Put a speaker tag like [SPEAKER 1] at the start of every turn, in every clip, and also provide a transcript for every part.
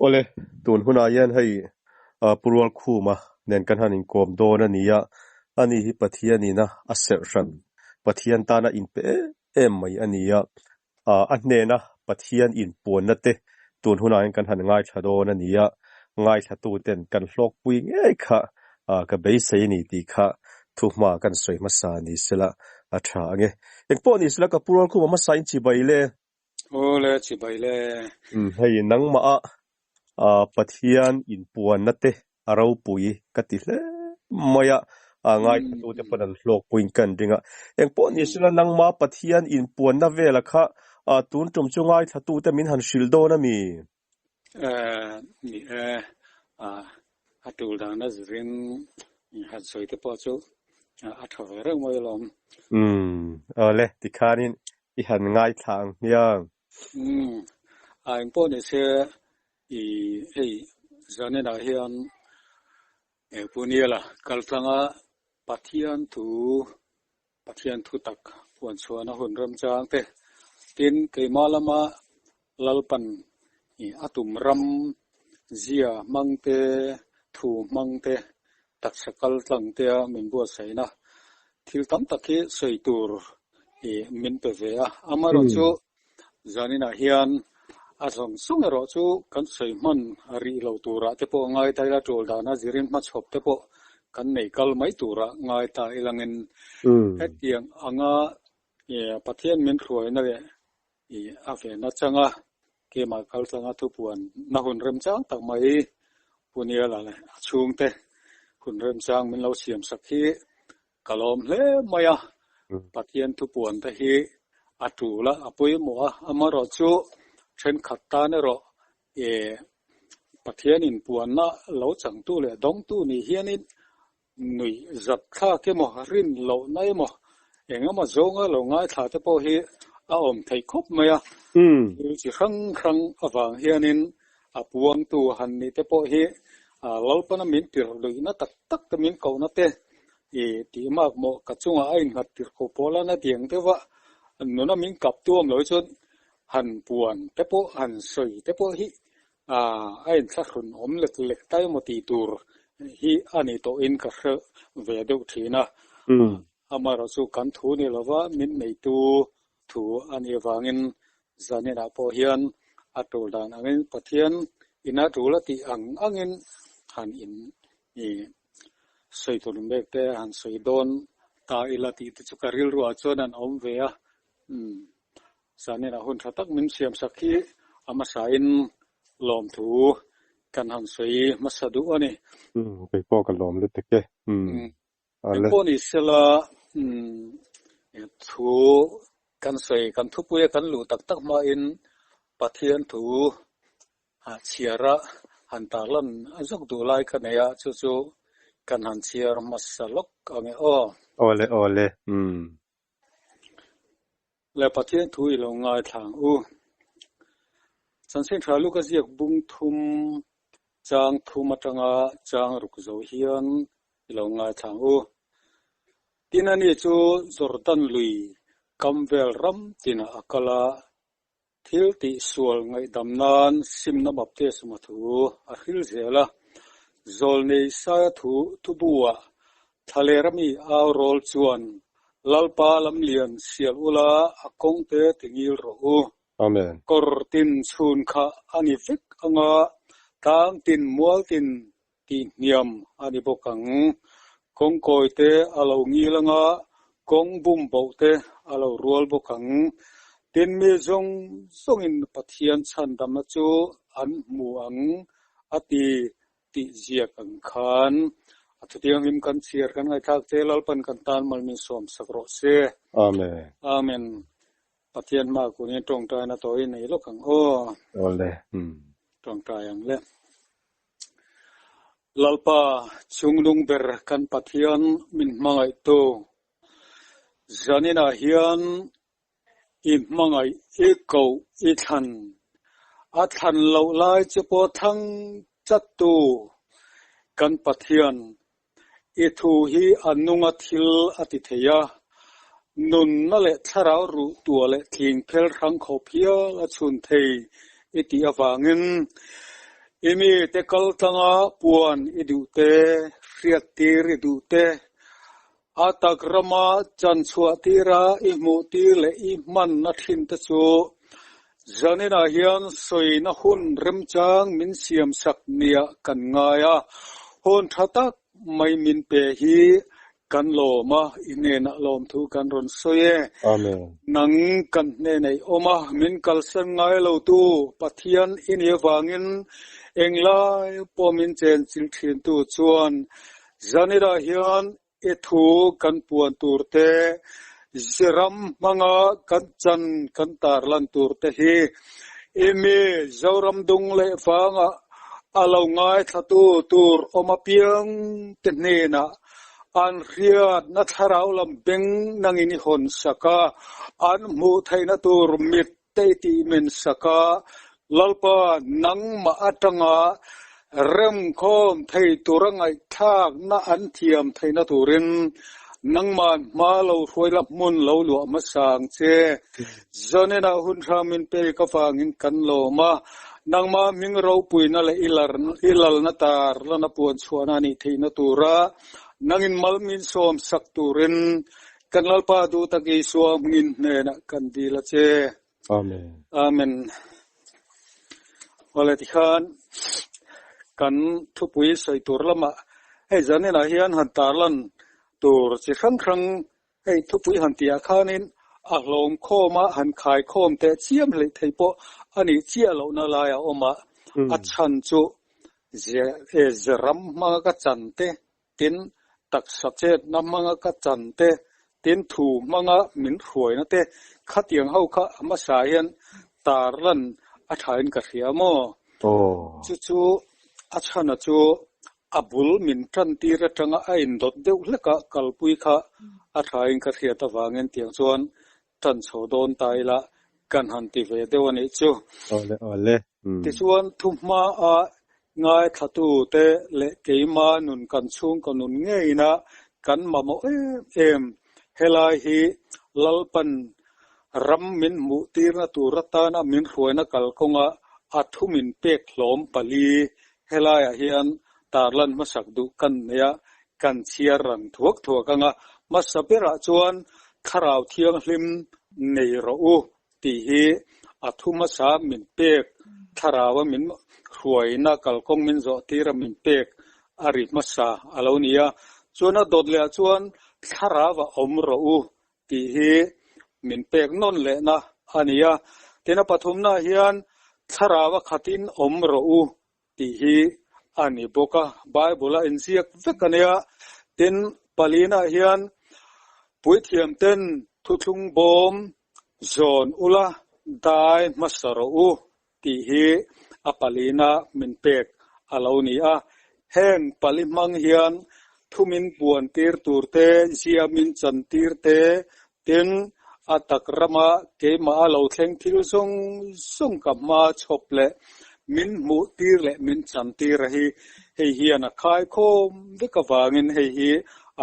[SPEAKER 1] Awle, tun hunah hian hei Pu Rualkhuma nen kan han inkawm dawn a ni a, ani hi Pathian ina a serh hran, Pathian tana inpe em em mai a ni a, a hnena Pathian inpuanna te tun hunah hian kan han ngaithla dawn a ni a, ngaithlatuten kan hlawkpui ngei kha ka beisei a ni tih kha thuhma kan sawi hmasa ni sela a tha ang e. Engpawh ni sela ka Pu Rualkhuma hmasa in chibai le.
[SPEAKER 2] Awle chibai le.
[SPEAKER 1] Hei nangmah a Pathian inpuanna te a ropui ka ti hle mai a, a ngaithlatute pawn an hlawkpuiin kan ring a. Engpawh ni sela nangmah Pathian inpuanna vela kha tun tum chu ngaithlatute min han hrilh dawn a mi?
[SPEAKER 2] Ni e, a tul dan a zirin han sawi te pawh chu a tha ve reng mai alawm.
[SPEAKER 1] Umm, awle, tikhanin i han ngaithla ang hmiang.
[SPEAKER 2] Umm, a engpawh ni se i hei zaninah hian Puniala kaltlanga Pathian thu Pathian thu tak puan chhuahna hun remchang te, tin keimah lama Lalpan a tum ram zia hmang te, thu hmang te, taksa kal tlang tea min buatsaihna thil tam tak hi sawi tur min pe ve a. Amaherawhchu Zaninah hian a zawng zawng erawh chu kan sawi hman rih lo turah te pawh ngai ta ila, tul dana zirin hmachhawp te pawh kan nei kal mai turah ngai ta ilangin hetiang anga Pathian min hruaina leh a vena changa keimah kal tlanga thupuan na hun remchang tak mai Pu Niala leh a chhungte hun remchang min lo siamsak hi Ka lawm hle mai a, Pathian thupuan te hi a tul a, a pawimawh a, amaherawh chu thenkhat tan erawh e Pathian inpuanna lo changtu leh dawngtu nih hianin nuih zat thlak emaw, rin lohna emaw, engemaw zawnga lo ngaithla te pawh hi a awm theih khawp mai a. Thil chi hrang hrang avang hianin a puangtu han nih te pawh hi Lalpana min tirh luihna tak tak te min kohna te I tih mak maw ka chungah a innghat tirh ko pawl a na tiang deuh a, nuna min kap tu awm lo hi chuan han puan te pawh han sawi te pawh hi a inthlahrun awm lek lek ta emaw tih tur hi a ni tawhin ka hre ve deuh thin a. Amaherawh chu kan thu ni lova min neitu thu a nih avangin zaninah pawh hian a tul dan angin Pathian ina tul a tih ang angin han in sawi tur mek te han sawi dawn ta ila tih te chu ka rilruah chuan an awm ve a, umm zaninah hun tha tak min siam sak hi a hmasain lawmthu kan han sawi hmasa duh a ni.
[SPEAKER 1] Umm kei pawh ka lawm lutuk e. Umm
[SPEAKER 2] Engpawh ni sela thu kan sawi kan thupuia kan luh tak tak hmain Pathian thu chhiar a han tarlan zawk duh lai ka nei a, chu chu kan han chhiar hmasa lawk ang e aw.
[SPEAKER 1] Awle awle umm.
[SPEAKER 2] Le Pathian thu i lo ngaithla ang u. Chanchin tha Luka ziak bung thum chang thum atanga chang ruk zo hian i lo ngaithla ang u. Tin ani chu Jordan lui kam vel ram tinah a kal a, thil tih sual ngaihdam nan simna baptisma thu a hril zel a. Zawlnei Saia thu thubu-ah Thlalera mi au rawl chuan, Lalpa lamlian sial ula a kawngte ti ngil rawh u.
[SPEAKER 1] Amen.
[SPEAKER 2] Kawr tin chhun kha a ni vek anga tlang tin mual tin tih hniam a ni bawk ang. Kawng kawi te a lo ngil anga kawng bum boh te a lo rual bawk ang. Tin mi zawng zawngin Pathian chhandamna chu an hmu ang a ti tih ziak ang khan a thutianghlim kan chhiar kan ngaihthlak che Lalpan kan tan mal min sawm sak rawh se.
[SPEAKER 1] Amen.
[SPEAKER 2] Amen. Pathian hma kunin tawngtaina tawi nei lawk ang aw.
[SPEAKER 1] Awle. Umm.
[SPEAKER 2] Tawngtai ang le. Lalpa chungnung ber kan Pathian min hmangaihtu zaninah hian i hmangaih i koh i thlan a thlan loh lai che pawh thlang chattu kan Pathian I thu hi a nunga thil a ti thei a, nunna leh thlarau ruh tua leh tling phel hrang khawp hial a chhun thei i tih avangin. I mite kal tlanga puan i duh te, hriattir i duh te, a tak rama chan chhuah tira i hmuh tir leh i hmanna thin te chu zaninah hian sawina hun remchang min siamsak nia kan ngai a, hun tha tak mai min pe hi kan lawm a, i hnenah lawmthu kan rawn sawi e.
[SPEAKER 1] Amen.
[SPEAKER 2] Nang kan hnenah i awm a, min kalsan ngai lotu Pathian i nih avangin englai pawh min chenchilh thintu chuan zanirah hian i thu kan puan tur te, ziram hmanga kan chan kan tarlan tur te hi i mi Zoram dung leh vangah a lo ngaithlatu tur awm apiang te hnenah an hriatna thlarau lam beng nangin i hawn sak a, an hmuh theihna tur mit te i tih men sak a, Lalpa nangmah atanga remkhawm thei tura ngaihthlakna an thiam theihna turin nangmah hma lo hruai la hmun lo luah hmasa ang che. Zaninah hun hram min pek avangin kan lawm a, nangmah hming ropuina leh i lalna tar lana puan chhuahna a nih theihna tura nangin mal min sawm sak turin kan Lalpa duh tak Isua hmingin hnenah kan dil a che.
[SPEAKER 1] Amen.
[SPEAKER 2] Amen. Awle tikhan kan thupui sawi tur lamah hei zaninah hian han tarlan tur chi hrang hrang Hei thupui han tihah khanin a hlawm khawma han khai khawm teh chiam hleih thei pawh a nih chiah lohna lai a awm a, a chhan chu ze ram hmanga ka chan te, tin taksa chetna hmanga ka chan te, tin thu hmanga min hruaina te khatiang ho kha a hmasa hian tarlan a thain ka hria maw? Chu chu a chhana chu A bul min tan tir atanga a indawt deuh hlek a, kalpui kha a thain ka hriat avangin tiang chuan tan chho dawn ta ila kan han ti ve deuh a nih chu.
[SPEAKER 1] Awle awle.
[SPEAKER 2] Tichuan thuhma a ngaithlatute leh keima nun kan chhungkaw nun ngeina kan mamawh em em. Helai hi Lalpan ram min hmuh tirna tur atana min hruaina kalkawnga a thu min pek hlawm pali Helaiah hian tarlan hmasak duh kan nei a, kan chhiar rang thuak thuak ang a, hmasa berah chuan Thlarau Thianghlim nei rawh u tih hi a thu hmasa min pek, Thlaraua min hruaina kalkawng min zawh tira min pek a ri hmasa a lo ni a. Chuan a dawt lehah chuan Thlarau-a awm rawh u tih hi min pek nawn lehna a ni a. Tin a pathumnaah hian Thlarau-a khatin awm rawh u tih hi a ni bawk a, Bible a inziak vek a nia. Tin, palinaah hian puithiamten thuthlung bawm zawn ula dai hmasa rawh u tih hi a palina min pek a lo ni a. Heng pali hmang hian thu min puan tir tur te, zia min chan tir te, tin a tak rama keimah a lo thleng thil zawng zawng ka hma chhawp leh min hmuh tir leh min chan tir a hi hei hian a khai khawm vek avangin hei hi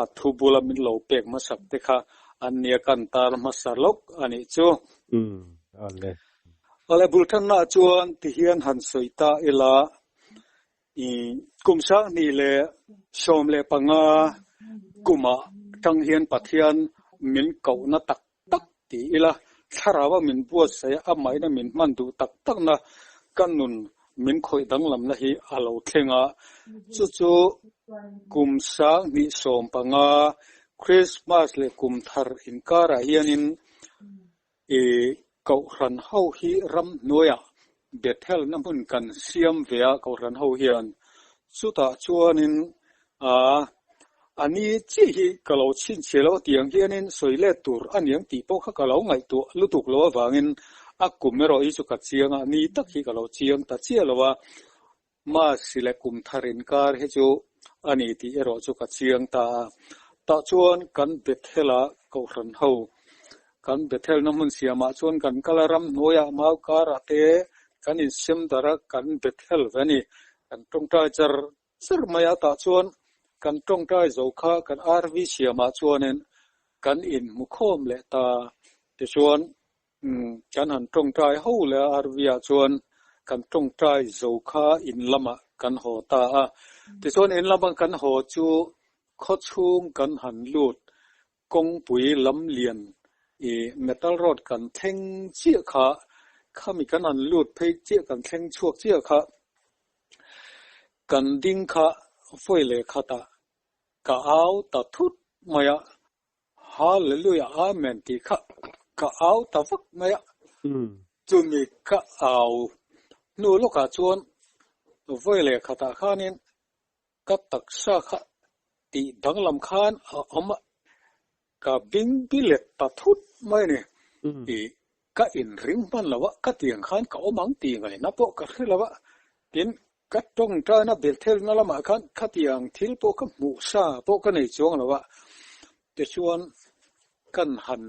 [SPEAKER 2] a thu bula min lo pek hmasak te kha an nia kan tar hmasa lawk a nih chu.
[SPEAKER 1] Umm, ale.
[SPEAKER 2] Awle bul thanna chuan ti hian han sawi ta ila i kum 2015 kumah tang hian Pathian min kohna tak tak ti ila thlarau a min buatsaih a amahin a min hman duh tak takna ka nun min khawih danglamna hi a lo thleng a chu chu kum 2015 Christmas leh kum thar inkarah hianin I Kohhran ho hi ramhnuaiah Bethel-na hmun kan siam ve a Kohhran ho hian. Chutah chuanin aa a ni chiah hi ka lo chhinchhiah lo a tiang hianin sawi let tur a niang tih pawh kha ka lo ngaihtuah lutuk lo avangin a kum erawh hi chu ka chiang a, ni tak hi ka lo chiang ta chiah lo a. Masi leh kum thar inkar hi chu a ni tih erawh chu ka chiang ta a. Tah chuan kan Bethel-a Kohhran ho, kan Bethel-na hmun siamah chuan kan kal a, ramhnuaiah mau karah te kan insem darh a, kan Bethel ve a ni. Kan tawngtai char char mai a, tah chuan kan tawngtai zo kha kan RV siamah chuanin kan inhmu khawm leh ta. Tichuan, Kan han tawngtai ho leh a RV ah chuan Kan tawngtai zo kha in lamah kan haw ta a. Tichuan in lama kan haw chu khawchhung kan han lut kawngpui lam lian i metal road kan thleng chiah kha, khami kan han lut phei chiah kan thleng chhuak chiah kha kan ding kha vawi leh khatah ka au ta thut mai a. Hallelujah Amen tih kha ka au ta vak mai a. Chumi ka au hnu lawkah chuan vawi leh khatah khanin ka taksa kha tih danglam khan a awm a, ka bingbi let ta thut mai a ni. Ih ka inring hman lo a, ka tiang khan ka awm ang tih ngaihna pawh ka hre lo a, tin Ka tawngtaina Bethel-na lamah khan khatiang thil pawh ka hmuh sa pawh ka nei chuang lo a, tichuan kan han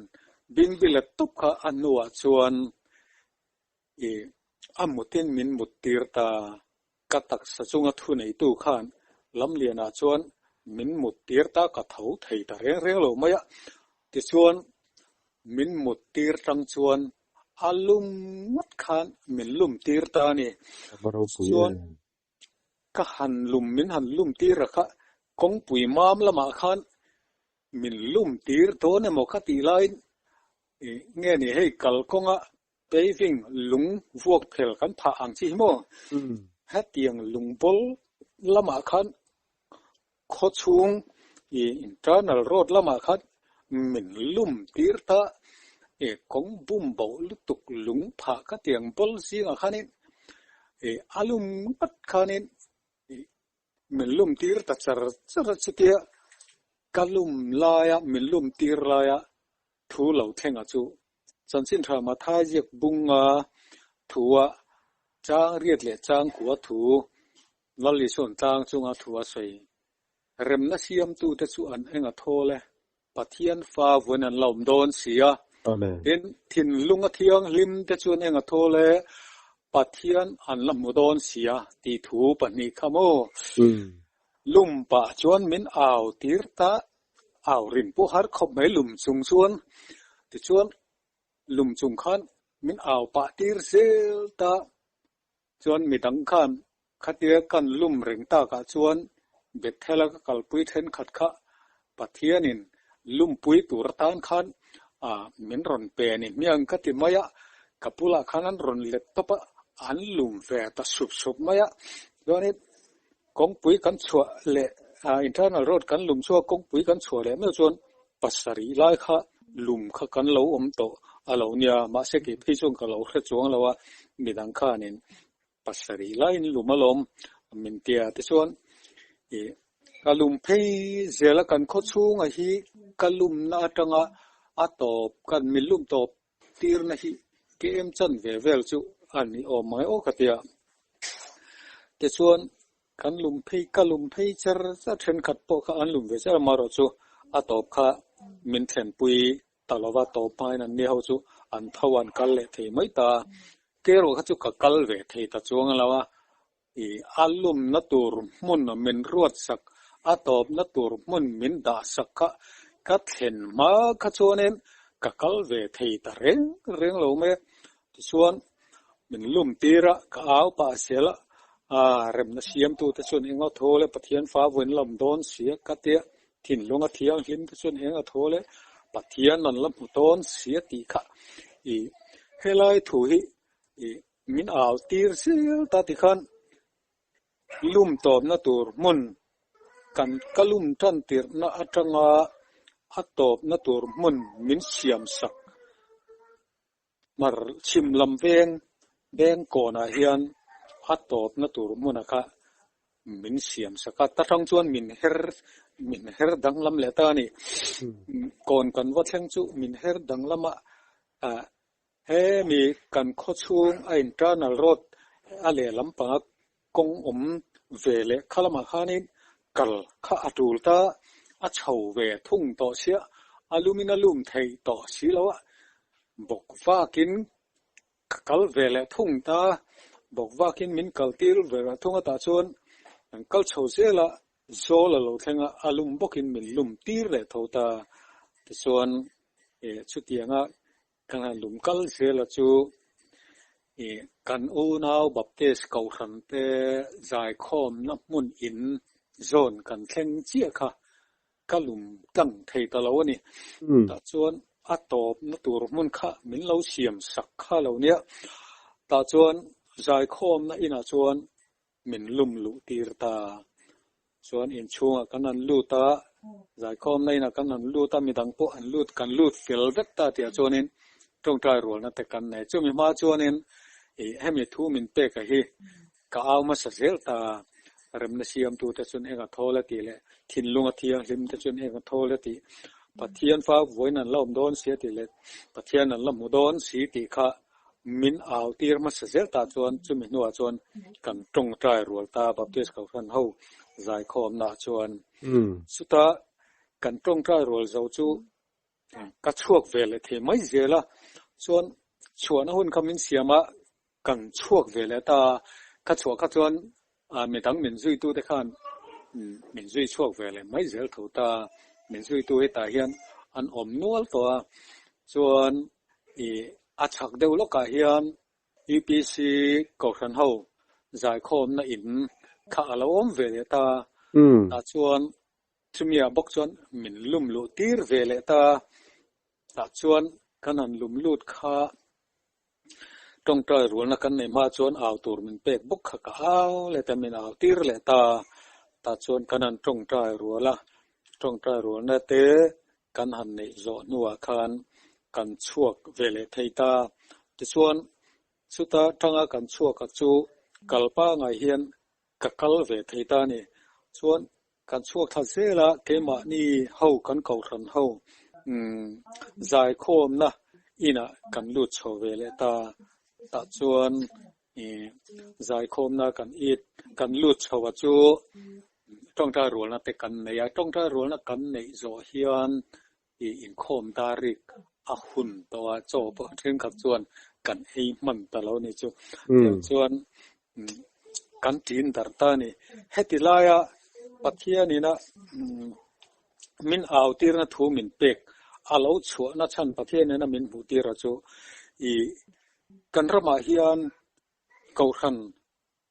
[SPEAKER 2] bingbi let tawp kha a hnuah chuan i a mutin min mut tir ta. Ka taksa chunga thuneitu khan Lamlianah chuan min mut tir ta, ka tho thei ta reng reng lo mai a, tichuan min mut tir tang chuan A lum ngawt khan min lum tir ta a ni. Chuan ka han lum min han lum tir a kha kawngpui mam lamah khan min lum tir dawn emaw ka tih laiin nge ni hei kalkawnga paving lung vuak phel kan phah ang chi hi maw? Hetiang lungbawl lamah khan Khawchhung i internal road lamah khan min lum tir ta i kawng bum boh lutuk lung phah ka tiang bawl zingah khanin i a lum ngawt khanin i min lum tir ta char char a chutia ka lum laia min lum tir laia thu lo thlenga chu Chanchin tha Mathai ziak bunga thua chang riat leh chang kua thu Lal Isuan tlang chunga thu a sawi. Remna siamtute chu an eng a thawl e, Pathian fa vawiin an la awm dawn si a. Tin, thinlunga thianghlim te chu an eng a thawl e, Pathian an la hmu dawn si a tih thu pahnih kha maw? Lum pah chuan min au tir ta, au rin pawh har khawp mai lum chung chuan. Tichuan, lum chung khan min au pah tir zel ta. Chuan midang khan khatia kan lum reng takah chuan Bethel-a ka kalpui thenkhat kha Pathianin lumpui tur atan khan min rawn pe a ni hmiang ka ti mai a, ka bulah khan an rawn let tawp a, an lum ve ta sup sup mai a. Chuanin kawngpui kan chhuah leh internal road kan lum chhuak kawngpui kan chhuah leh meuh chuan pasarih lai kha lum kha kan lo awm tawh a lo nia, mahse kei phei chuan ka lo hre chuang lo a, midang khanin pasarih laiin lum alawm min tia tichuan ih ka lum phei zel a kan khaw chhunga hi ka lumna atanga a tawp kan min lum tawp tirna hi KM chan ve vel chu a ni awm mai aw ka tia tichuan Kan lum phei, ka lum phei char char thenkhat pawh kha an lum ve char amaherawh chu a tawp kha min thlenpui ta lova tawp hmain an ni ho chu an tho an kal leh thei mai ta. Kerawh kha chu ka kal ve thei ta chuang lo a, ih a lumna tur hmun min ruat sak, a tawpna tur hmun min dah sak kha ka thlen hma kha chuanin ka kal ve thei ta reng reng lo mai a. Tichuan, min lum tir a, ka au pah zel a, aa remna siamtute chuan eng a thawl e, Pathian fa vawiin lam dawn si a ka tia, thinlunga thianghlim te chuan eng a thawl e, Pathian an la hmu dawn si a tih kha i helai thu hi i min au tir zel ta tikhan lum tawpna tur hmun kan ka lum tan tirhna atanga a tawpna tur hmun min siam sak. Hmar chhim lam veng veng kawnah hian a tawpna tur hmuna kha min siam sak a, ta tang chuan min her min her danglam leh ta a ni. Kawn kan va thleng chu min her danglam a, ah hemi kan khaw chhung a internal road a lehlam panga kawng awm ve leh kha lamah khanin kal kha a tul ta, a chho ve thung tawh sia, a lumin a lum theih tawh si lo a, bawk vakin ka kal ve leh thung ta, bawk vakin min kal tir ve leh thung a tah chuan kan kal chho zel a, zawl a lo thleng a, a lum bawkin min lum tir leh tho ta, tichuan chutianga ka han lum kal zel a chu. I kan unau Baptist Kohhran te zaikhawmna hmun in zawn kan thleng chiah kha ka lum tlang thei ta lo a ni. Tah chuan a tawpna tur hmun kha min lo siam sak kha lo nia. Tah chuan zaikhawmna inah chuan min lum luh tir ta. Chuan inchhungah kan han lut a, zaikhawmna inah kan han lut a, midang pawh an lut, kan lut fel vek ta tihah chuanin tawngtai rualna te kan nei. Chumi hma chuanin ih hemi thu min pek a hi ka au hmasa zel ta, remna siamtu te chuan eng a thawl a tih leh thinlung a thianghlim te chuan eng a thawl a tih, Pathian fa vawiin an la awm dawn si a tih leh Pathian an la hmu dawn si tih kha Min au tir hmasa zel tah chuan chumi hnuah chuan kan tawngtai rual ta Baptist Kohhran ho zaikhawmnaah chuan. Chuta kan tawngtai rual zo chu ka chhuak ve leh thei mai zel a, chuan chhuahna hun kha min siam a, kan chhuak ve leh ta a, ka chhuah kha chuan midang min zuitute khan min zui chhuak ve leh mai zel tho ta a, min zuitu hetah hian an awm nual tawh a, chuan ih a chhak deuh lawkah hian UPC Kohhran ho zaikhawmna in kha a lo awm ve leh ta a, tah chuan chumi-ah bawk chuan min lum luh tir ve leh ta a, tah chuan kan han lum lut kha tawngtai rualna kan neih hma chuan au tur min pek bawk kha ka au leh ta, min au tir leh ta a, tah chuan kan han tawngtai rual a, tawngtai rualna te Kan han neih zawh hnuah khan kan chhuak ve leh thei ta. Tichuan, chuta tanga kan chhuak a chu kal pangai hian ka kal ve thei ta a ni. Chuan, kan chhuak thla zel a, keimahni ho kan kohhran ho zaikhawmna inah kan lut chho ve leh ta. Tah chuan zaikhawmna kan it kan lut chho a chu Tawngtai rualna te kan nei a, tawngtai rualna kan neih zawh hian ih inkhawm darik a hun tawh a, chaw pawh thenkhat chuan kan ei hman ta lo ni chu. Tiang chuan kan ṭin darh ta a ni. Heti laia Pathianina min au tirna thu min pek a lo chhuahna chhan Pathianina min hmuh tira chu ih kan ramah hian Kohhran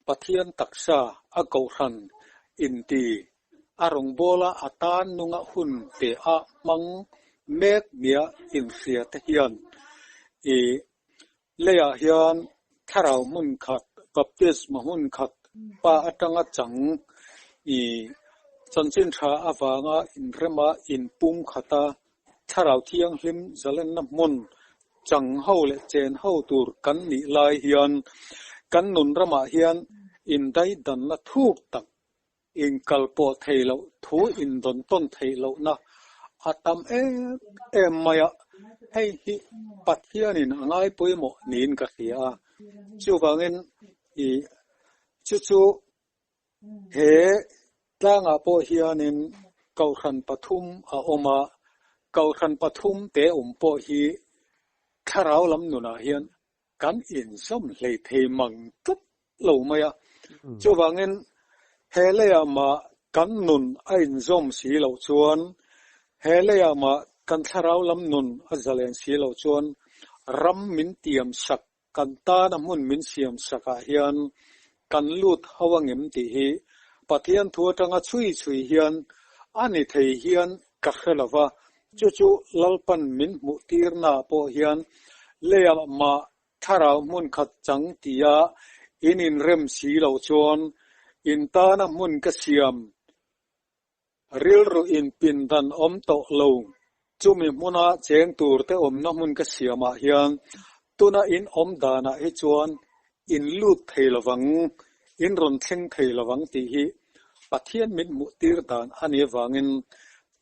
[SPEAKER 2] Pathian taksa a kohhran inti a rawngbawla a tan nunga hun pe a hmang mek nia inhria te hian i leiah hian thlarau hmun khat, baptisma hmun khat pa atanga chang i chanchin tha avanga inrema inpum khata Thlarau Thianghlim zalenna hmun chang ho leh chen ho tur kan nih lai hian kan nun ramah hian indaidanna thuk tak, inkalpawh theih loh, thu indawn tawn theih lohna a tam em em mai a, hei hi Pathianin a ngai pawimawh niin ka hria a. Chuvangin i chu chu He tlangah pawh hianin Kohhran pathum a awm a, Kohhran pathum te awm pawh hi thlarau lam nunah hian kan inzawm hlei thei mang tlat lo mai a. Chuvangin he leiah mah kan nun a inzawm si loh chuan, he leiah mah kan thlarau lam nun a zalen si loh chuan ram min tiam sak Kan tana hmun min siam sakah hian kan lut ho angem tih hi Pathian thu atanga chhui chhui hian a ni thei hian ka hre lo va, chu chu Lalpan min hmuh tirnaah pawh hian leiah mah thlarau hmun khat chang tia in inrem si loh chuan in tana hmun ka siam Rilru inpindan awm tawh lo. Chumi hmuna cheng turte awmna hmun ka siamah hian tuna in awm danah hi chuan in lut thei lovang, in rawn thleng thei lovang tih hi Pathian min hmuh tir dan a nih avangin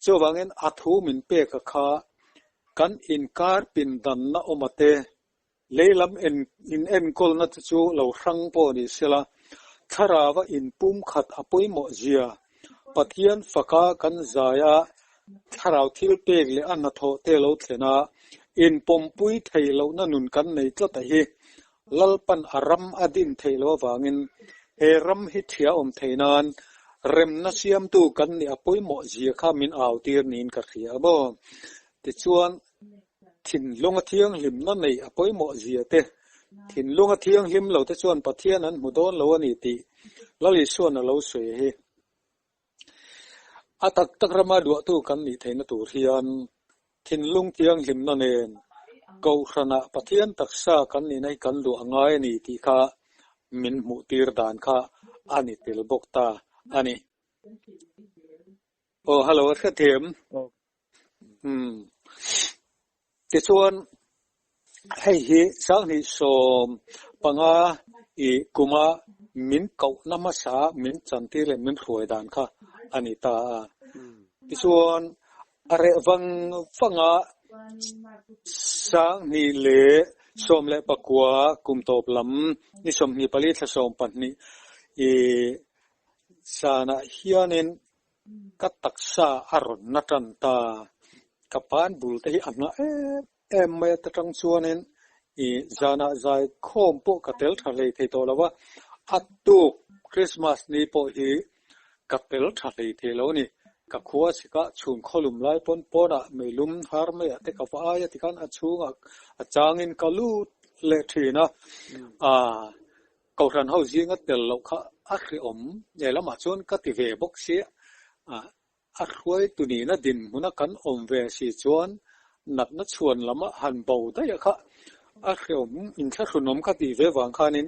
[SPEAKER 2] chuvangin a thu min pek a kha kan inkar pindanna awm ate Lei lam en in enkawlna te chu lo hrang pawh ni sela, thlarava inpumkhat a pawimawh zia, Pathian faka kan zai a, thlarau thil pek leh a hnathawh te lo thlen a, inpawmpui theih lohna nun kan nei tlat a hi. Lalpan a ram a din theih loh avangin he ram hi thia awm theih nan remna siamtu kan nih a pawimawh zia kha min au tir niin ka hria a maw? Tichuan, Thinlunga thianghlimna neih a pawimawh zia te. Thinlunga thianghlim lo te chuan Pathian an hmu dawn lo a ni tih Lal Isua'n a lo sawi hi. A tak tak rama luahtu kan nih theihna tur hian thinlung thianghlimna nen Kohhranah Pathian taksa kan nihna hi kan luah ngai a ni tih kha min hmuhtir dan kha a ni tel bawk ta a ni. Aw hello a hrethiam. Umm. Tichuan hei hi 2015 i kuma min kohna hmasa min chantir leh min hruai dan kha a ni ta a. Tichuan a reh vang vang a 2019 kum tawp lam ni 24 thla 12 i zanah hianin Ka taksa a rawn na tan ta. Ka pan bul te hi a hna em em mai a ta tang chuanin i zanah zai khawm pawh ka tel tha hlei thei tawh lo a, a tuk Christmas ni pawh hi ka tel tha hlei thei lo a ni. Ka khua chhikah chhun khawlum lai pawn pawnah meilum har maiah te ka va ai a tikhan a chhungah a changin ka lut leh thin a, aa. Kohhran ho zinga tel loh kha a hrehawm nge lamah chuan ka ti ve bawk sia, a hruaitu nihna dinhmuna kan awm ve si chuan natna chhuan lama han bo daih a kha a hrehawm inthlahrunawm ka tih ve vang khanin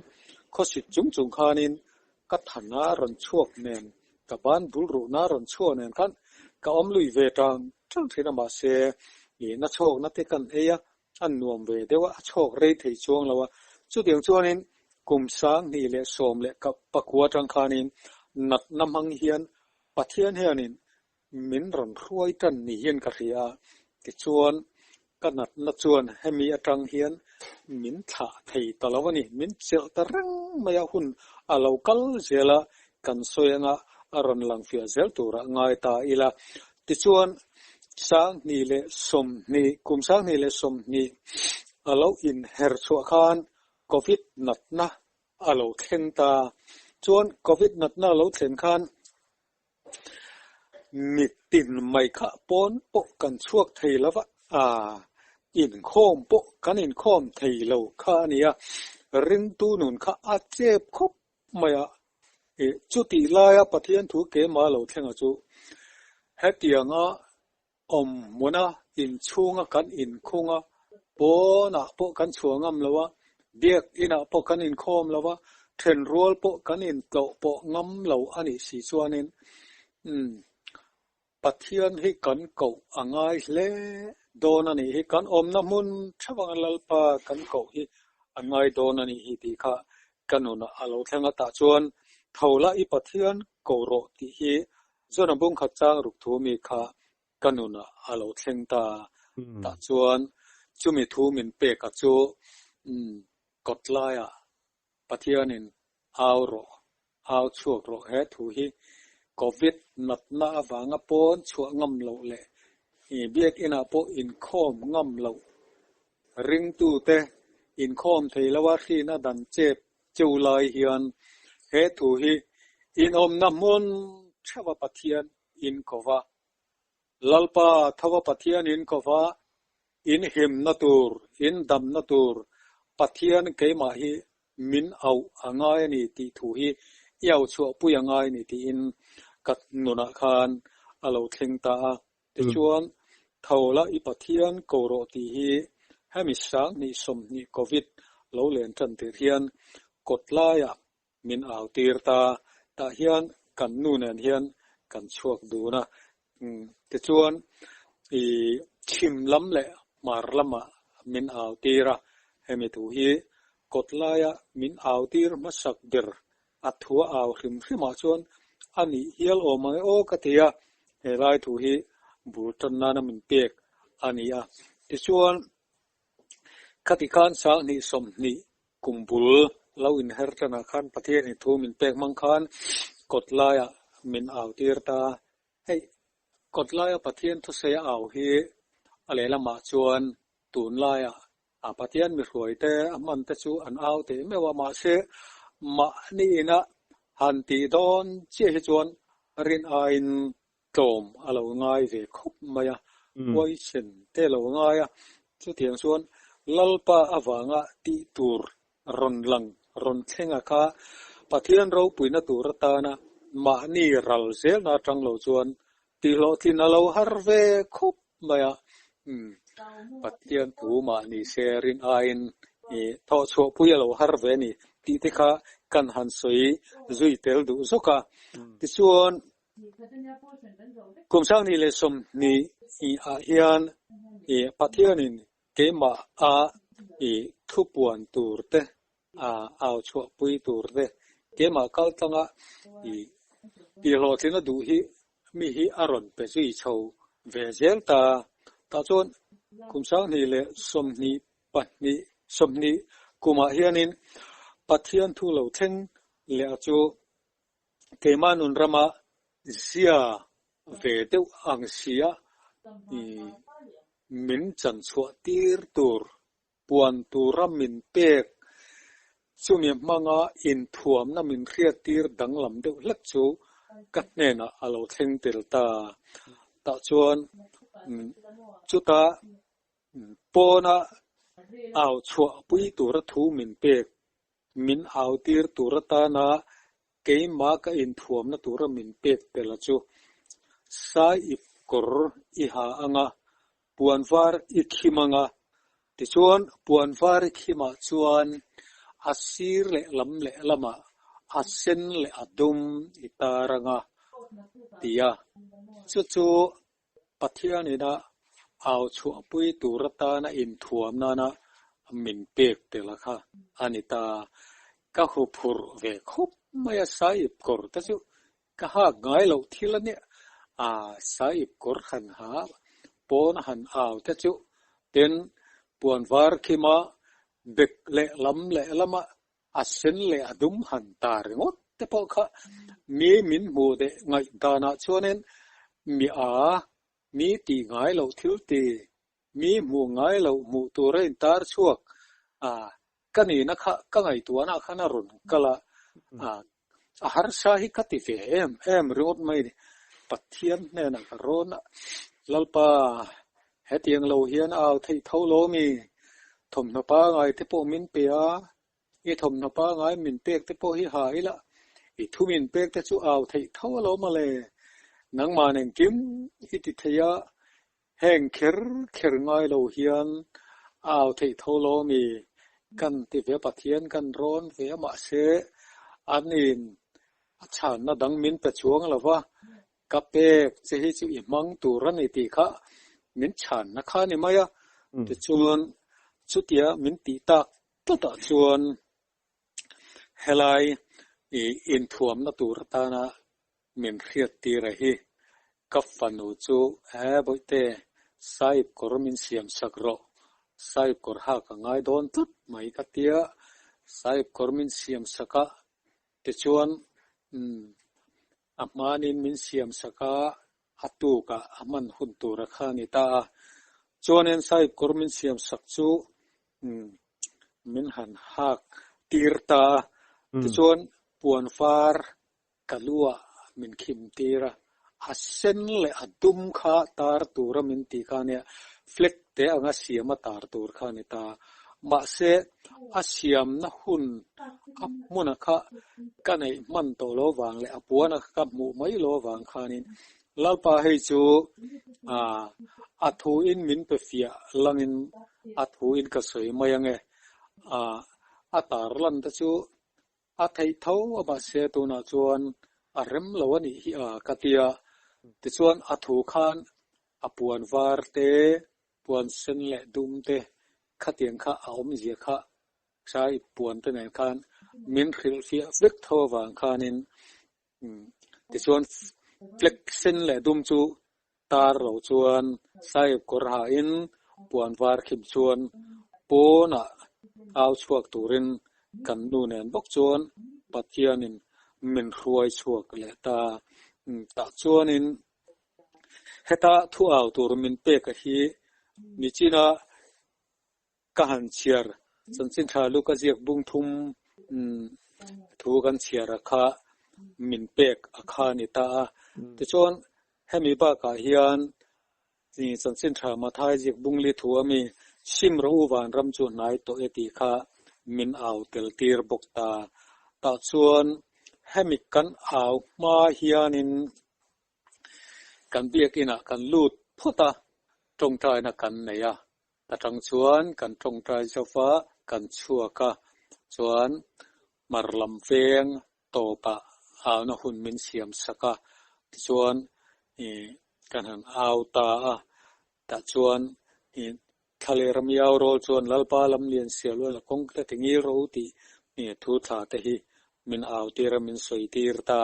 [SPEAKER 2] khawsik chung chung khanin ka thana rawn chhuak nen ka ban bul ruhna rawn chhuak nen khan ka awm lui ve tang tang thin a mahse na chhawkna te kan ei a A nuam ve deuh a, a chhawk rei thei chuang lo a. Chutiang chuanin kum 2019 atang khanin natna hmang hian Pathian hianin min rawn hruai tan ni hian ka hria a. Tichuan ka natna chuan hemi atang hian min thlah thei ta lo a ni. Min chelh ta reng mai a, hun a lo kal zel a, kan sawi anga a rawn lang fiah zel turah ngai ta ila. Tichuan, 2020, kum 2020 a lo inher chhuah khan Covid natna a lo thleng ta. Chuan Covid natna a lo thlen khan mitin mai kha pawn pawh kan chhuak thei lo va, inkhawm pawh kan inkhawm thei lo kha a ni a, ringtu nun kha a chep khawp mai a, ih chutih laia Pathian thu keimah lo thlenga chu hetianga awm hmuna inchhunga kan inkhung a, pawnah pawh kan chhuah ngam lo a, biak inah pawh kan inkhawm lo a, thenrual pawh kan intlawh pawh ngam lo a nih si chuanin umm Pathian hi kan koh a ngai hle dawn a nih hi, kan awmna hmun theuh anga Lalpa kan koh hi a ngai dawn a nih hi tih kha ka nunah a lo thleng a, tah chuan tho la i Pathian ko rawh tih hi Jona bungkhat chang ruk thu mi kha ka nunah a lo thleng ta, tah chuan chumi thu min pek a chu kawtlaiah Pathianin au rawh, au chhuak rawh he thu hi Covid natna avanga pawn chhuah ngam loh leh biakinah pawh inkhawm ngam loh ringtute inkhawm thei loa hrina dan chep cheu lai hian he thu hi inawmna hmun theuha Pathian inkova Lalpa thova Pathian inkova In himna tur, in damna tur Pathian keimah hi min auh a ngai a ni tih thu hi i auh chhuahpui a ngai a ni tiin ka nunah khan a lo thleng ta a. Tichuan, tho la i Pathian ko rawh tih hi hemi 2020 Covid lo len tan tir hian kawt laiah min au tir ta, tah hian kan nu nen hian kan chhuak dun a, tichuan i chhim lam leh hmar lamah min au tir a, hemi thu hi kawt laia min au tir hmasak ber a thu a au hrim hrimah chuan a nih hial awm ang e aw ka ti a, he lai thu hi bul tan nana min pek a ni a, tichuan khati khan 2020 Kum bul lo inher tanah khan Pathianin thu min pek hmang khan kawt laiah min au tir ta. Hei, kawt laia Pathian thusawi a au hi a lehlamah chuan tunlaiah a Pathian mihruaite a hman te chu an au teh meuh a, mahse mahni ina han tih dawn chiah hi chuan rin aiin tlawm a lo ngai ve khawp mai a, huaisen te a lo ngai a, chutiang chuan Lalpa avanga tih tur Rawn lang, rawn thlenga kha Pathian ropuina tur atana mahni ral zelna atang lo chuan tihhlawhtlin a lo har ve khawp mai a. Umm, Pathian thu mahni se rin aiin thawh chhuahpui a lo har ve a ni tih te kha kan han sawi zui tel duh zawk a. Tichuan, kum 2020 ah hian Pathianin Keimah a i thupuan tur te, a au chhuahpui tur te, keimah kal tlanga i tihhlawhtlina duh hi mi hi a rawn pe zui chho ve zel ta. Tah chuan kum 2022, 20 kumah hianin Pathian thu lo thleng leh a chu keimah nun rama zia ve deuh ang sia min chanchhuah tir tur, puan tura min pek, chumi hmanga inthuamna min hriat tir danglam deuh hlek chu ka hnenah a lo thleng tel ta. Tah chuan chuta pawna au chhuahpui tura thu min pek Min au tir tur atana keimah ka inthuamna tura min pek tel a chu. Sai ip kawr i ha anga, puan var i khim anga. Tichuan, puan var i khimah chuan a sir leh lam leh lamah a sen leh a dum i tar anga, ti a. Chu chu Pathianina au chhuahpui tur atana inthuam nana min pek tel a kha a ni ta. Ka huphurh ve khawp mai a, sahip kawr te chu ka hak ngai loh thil a nia. A sahip kawr han ha pawn a han au te chu tin puan var khima bek leh lam leh lama A sen leh a dum han ta ringawt te pawh kha mi min hmuh leh ngaih danah chuanin mi a, mi tih ngai loh thil ti, mi hmuh ngai loh hmuh tur a intar chhuak a, ka nihna kha ka ngaihtuahna khan a rawn kal a, a harsa hi ka ti ve em em ringawt mai ni. Pathian hnenah ka rawn a, Lalpa, hetiang lo hian a au theih tho lo mi? Thawmhnaw pangai te pawh min pe a, I thawmhnaw pangai min pek te pawh hi ha ila, i thu min pek te chu au theih tho alawm a le. Nangmah engkim i ti thei a, heng kher kher ngai lo hian a au theih tho lo mi? Kan ti ve Pathian kan rawn ve a mahse an in a chhanna dang min pe chuang lo va, ka pek che hi chu i hmang tur a ni tih kha min chhanna kha a ni mai a. Tichuan chutia min tih tak Chutah chuan helai i inthuamna tur atana min hriattir a hi ka fanu chu he bawihte sahip kawr min siam sak rawh, sahip kawr hak a ngai dawn tlat mai ka tia, sahip kawr min siam sak a tichuan a hmanin min siam sak a, a tukah a hman hun tur a kha a ni ta a. Chuanin sahip kawr min siam sak chu min han hak tir ta a, tichuan puan var ka luah min khim tir a, a sen leh a dum kha tar tura min tih kha ania, flag te anga siam a tar tur kha a ni ta. Mahse, a siamna hun a hmuna kha ka neih hman tawh lo vang leh a puana kha ka hmuh mai lo vang khanin Lalpa hei chu a thuin min pe fiah langin a thuin ka sawi mai ange. A tar lan te chu a theih tho a mahse tunah chuan a rem lo a nih hi a ka ti a. Tichuan a thu khan a puan var te, puan sen leh dum te khatiang kha a awmzia kha Sai puan te nen khan min hrilhfiah vek tho avang khanin Tichuan flag sen leh dum chu tar lo chuan sahip kawr hain puan var khim chuan pawnah au chhuak turin kan nu nen bawk chuan Pathianin min hruai chhuak leh ta. Tah chuanin heta thu au tur min pek a hi nichina Ka han chhiar chanchin tha lu ka ziak bung thum thu kan chhiar a kha min pek a kha a ni ta a. Tichuan hemi bakah hian chanchin tha Mathai ziak bung li thu a mi sim rawh u vanram chu hnai tawh e tih kha min au tel tir bawk ta. Tah chuan hemi kan au hma hianin kan biakinah kan lut phawt a, tawngtaina kan nei a. Atang chuan kan tawngtai zauh a, kan chhuak a, chuan hmar lam veng tawpah auna hun min siam sak a, tichuan ih kan han au ta a, tah chuan ih thla leh ram i au rawl chuan Lalpa lam lian sial ual a kawng te ti ngil ro tih ih thu thla te hi min au tir a, min sawi tir ta.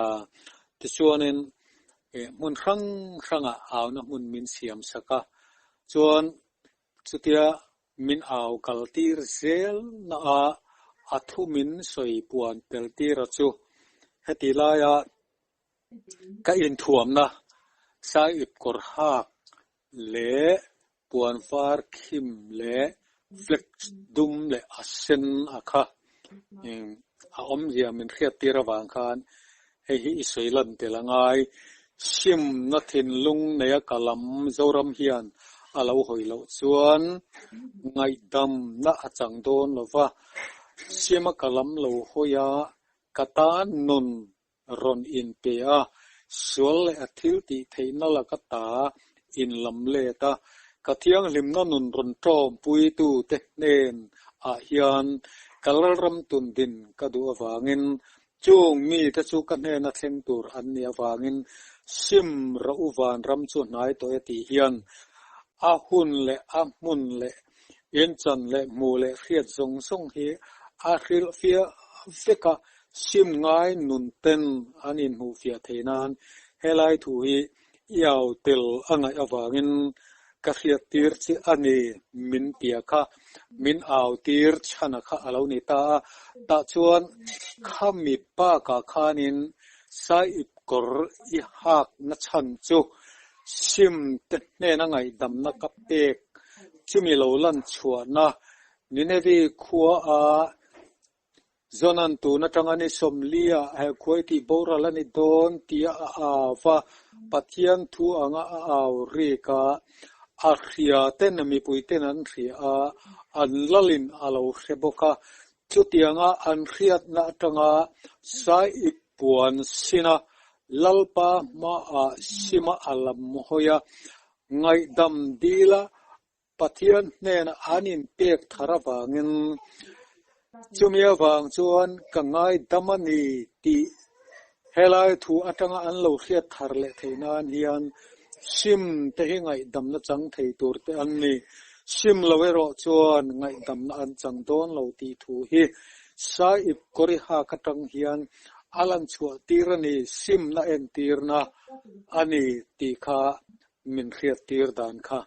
[SPEAKER 2] Tichuanin ih hmun hrang hrangah auna hmun min siam sak a, chuan Chutia min au kal tir zel na a, a thu min sawi puan tel tir a chu. Heti laia ka inthuamna saiip kawr hak leh puan var khim leh flex dum leh a sen a kha a awmzia min hriat tir avang khan Hei hi i sawi lan tel a ngai. Simna thinlung neia ka lam Zoram hian a lo hawi loh chuan ngaihdamna a chang dawn lo va, Sima ka lam lo hawi a, ka tan nun rawn inpe a, sual leh a thil tih theihna laka ta inlam let a, ka thianghlimna nun rawn tawmpuitu te hnen ah hian ka lalram tundin ka duh avangin Chung mite chu ka hnena thleng tur an nih avangin sim rawh u vanram chu hnai tawh e tih hian a hun leh a hmun leh inchan leh hmuh leh hriat zawng zawng hi a hrilh fiah vek a, sim ngai nun ten an inhmuh fiah theih nan helai thu hi I au tel a ngaih avangin ka hriat tir che a ni, min tia kha, min au tir chhana kha a lo ni ta a. Tah chuan khami bakah khanin saiip kawr i hakna chhan chu sim te hnena ngaihdamna ka pek chumi lo lan chhuahna Ninevi khua a Zonan tun atanga ni 40 ah he khuai tih boral a ni dawn tia a au va, Pathian thu anga a au rik a, a hria ten mipui ten an hria a, an lalin a lo hre bawk a. Chutianga an hriatna atanga Saiip puan sina Lalpa hmaah sima a lam hawi a, ngaihdam dila Pathian hnenah an inpek thar avangin chumi avang chuan ka ngaidam a ni tih helai thu atanga an lo hriat thar leh theih nan hian sim te hi ngaihdamna chang thei tur te an ni. Sim lo erawh chuan ngaihdamna an chang dawn lo tih thu hi Saiip Kawrihak atang hian a lan chhuah tir a ni, simna entirna a ni tih kha min hriat tir dan kha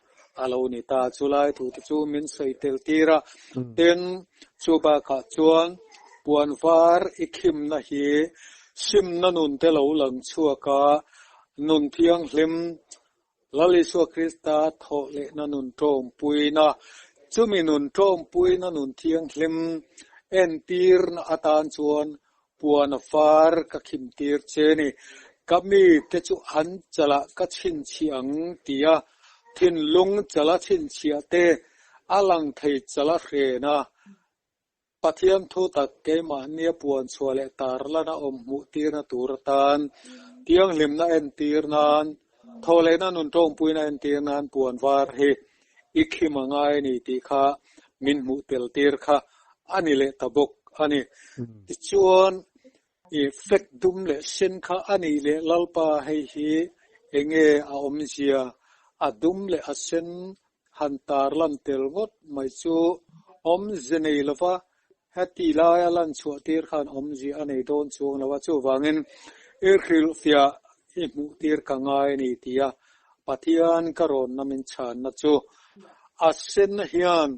[SPEAKER 2] a lo ni ta. Chulai thu te chu min sawi tel tir a, tin chu bakah chuan puan var i khimna hi simna nun te lo lang chhuak a, nun thianghlim Lal Isua Krista thawh lehna nun tawmpuina, chumi nun tawmpuina nun thianghlim entirna atan chuan Puan a far ka khim tir che ni. Ka mite chu an chalah ka chhinchhiah ang tia thinlung chala chhinchhiah te a lang thei chala hren a. Pathian thu tak keimahnia puan chhuah leh tarlana awm hmuh tirna tur atan thianghlimna entir nan Thawhlehna nun tawngpuina entir nan puan var hi i khim a ngai a ni tih kha min hmuh tel tir kha a ni leh ta bawk a ni. Tichuan, i flag dum leh sen kha a nih leh Lalpa hei hi enge a awmzia, a dum leh a sen han tarlan tel ngawt mai chu awmze nei lova Heti laia lan chhuah tir khan awmzia a nei dawn chuang lo a, chuvangin i hrilhfiah i hmuh tir ka ngai a ni tia Pathian ka rawnna min chhanna chu a sen hian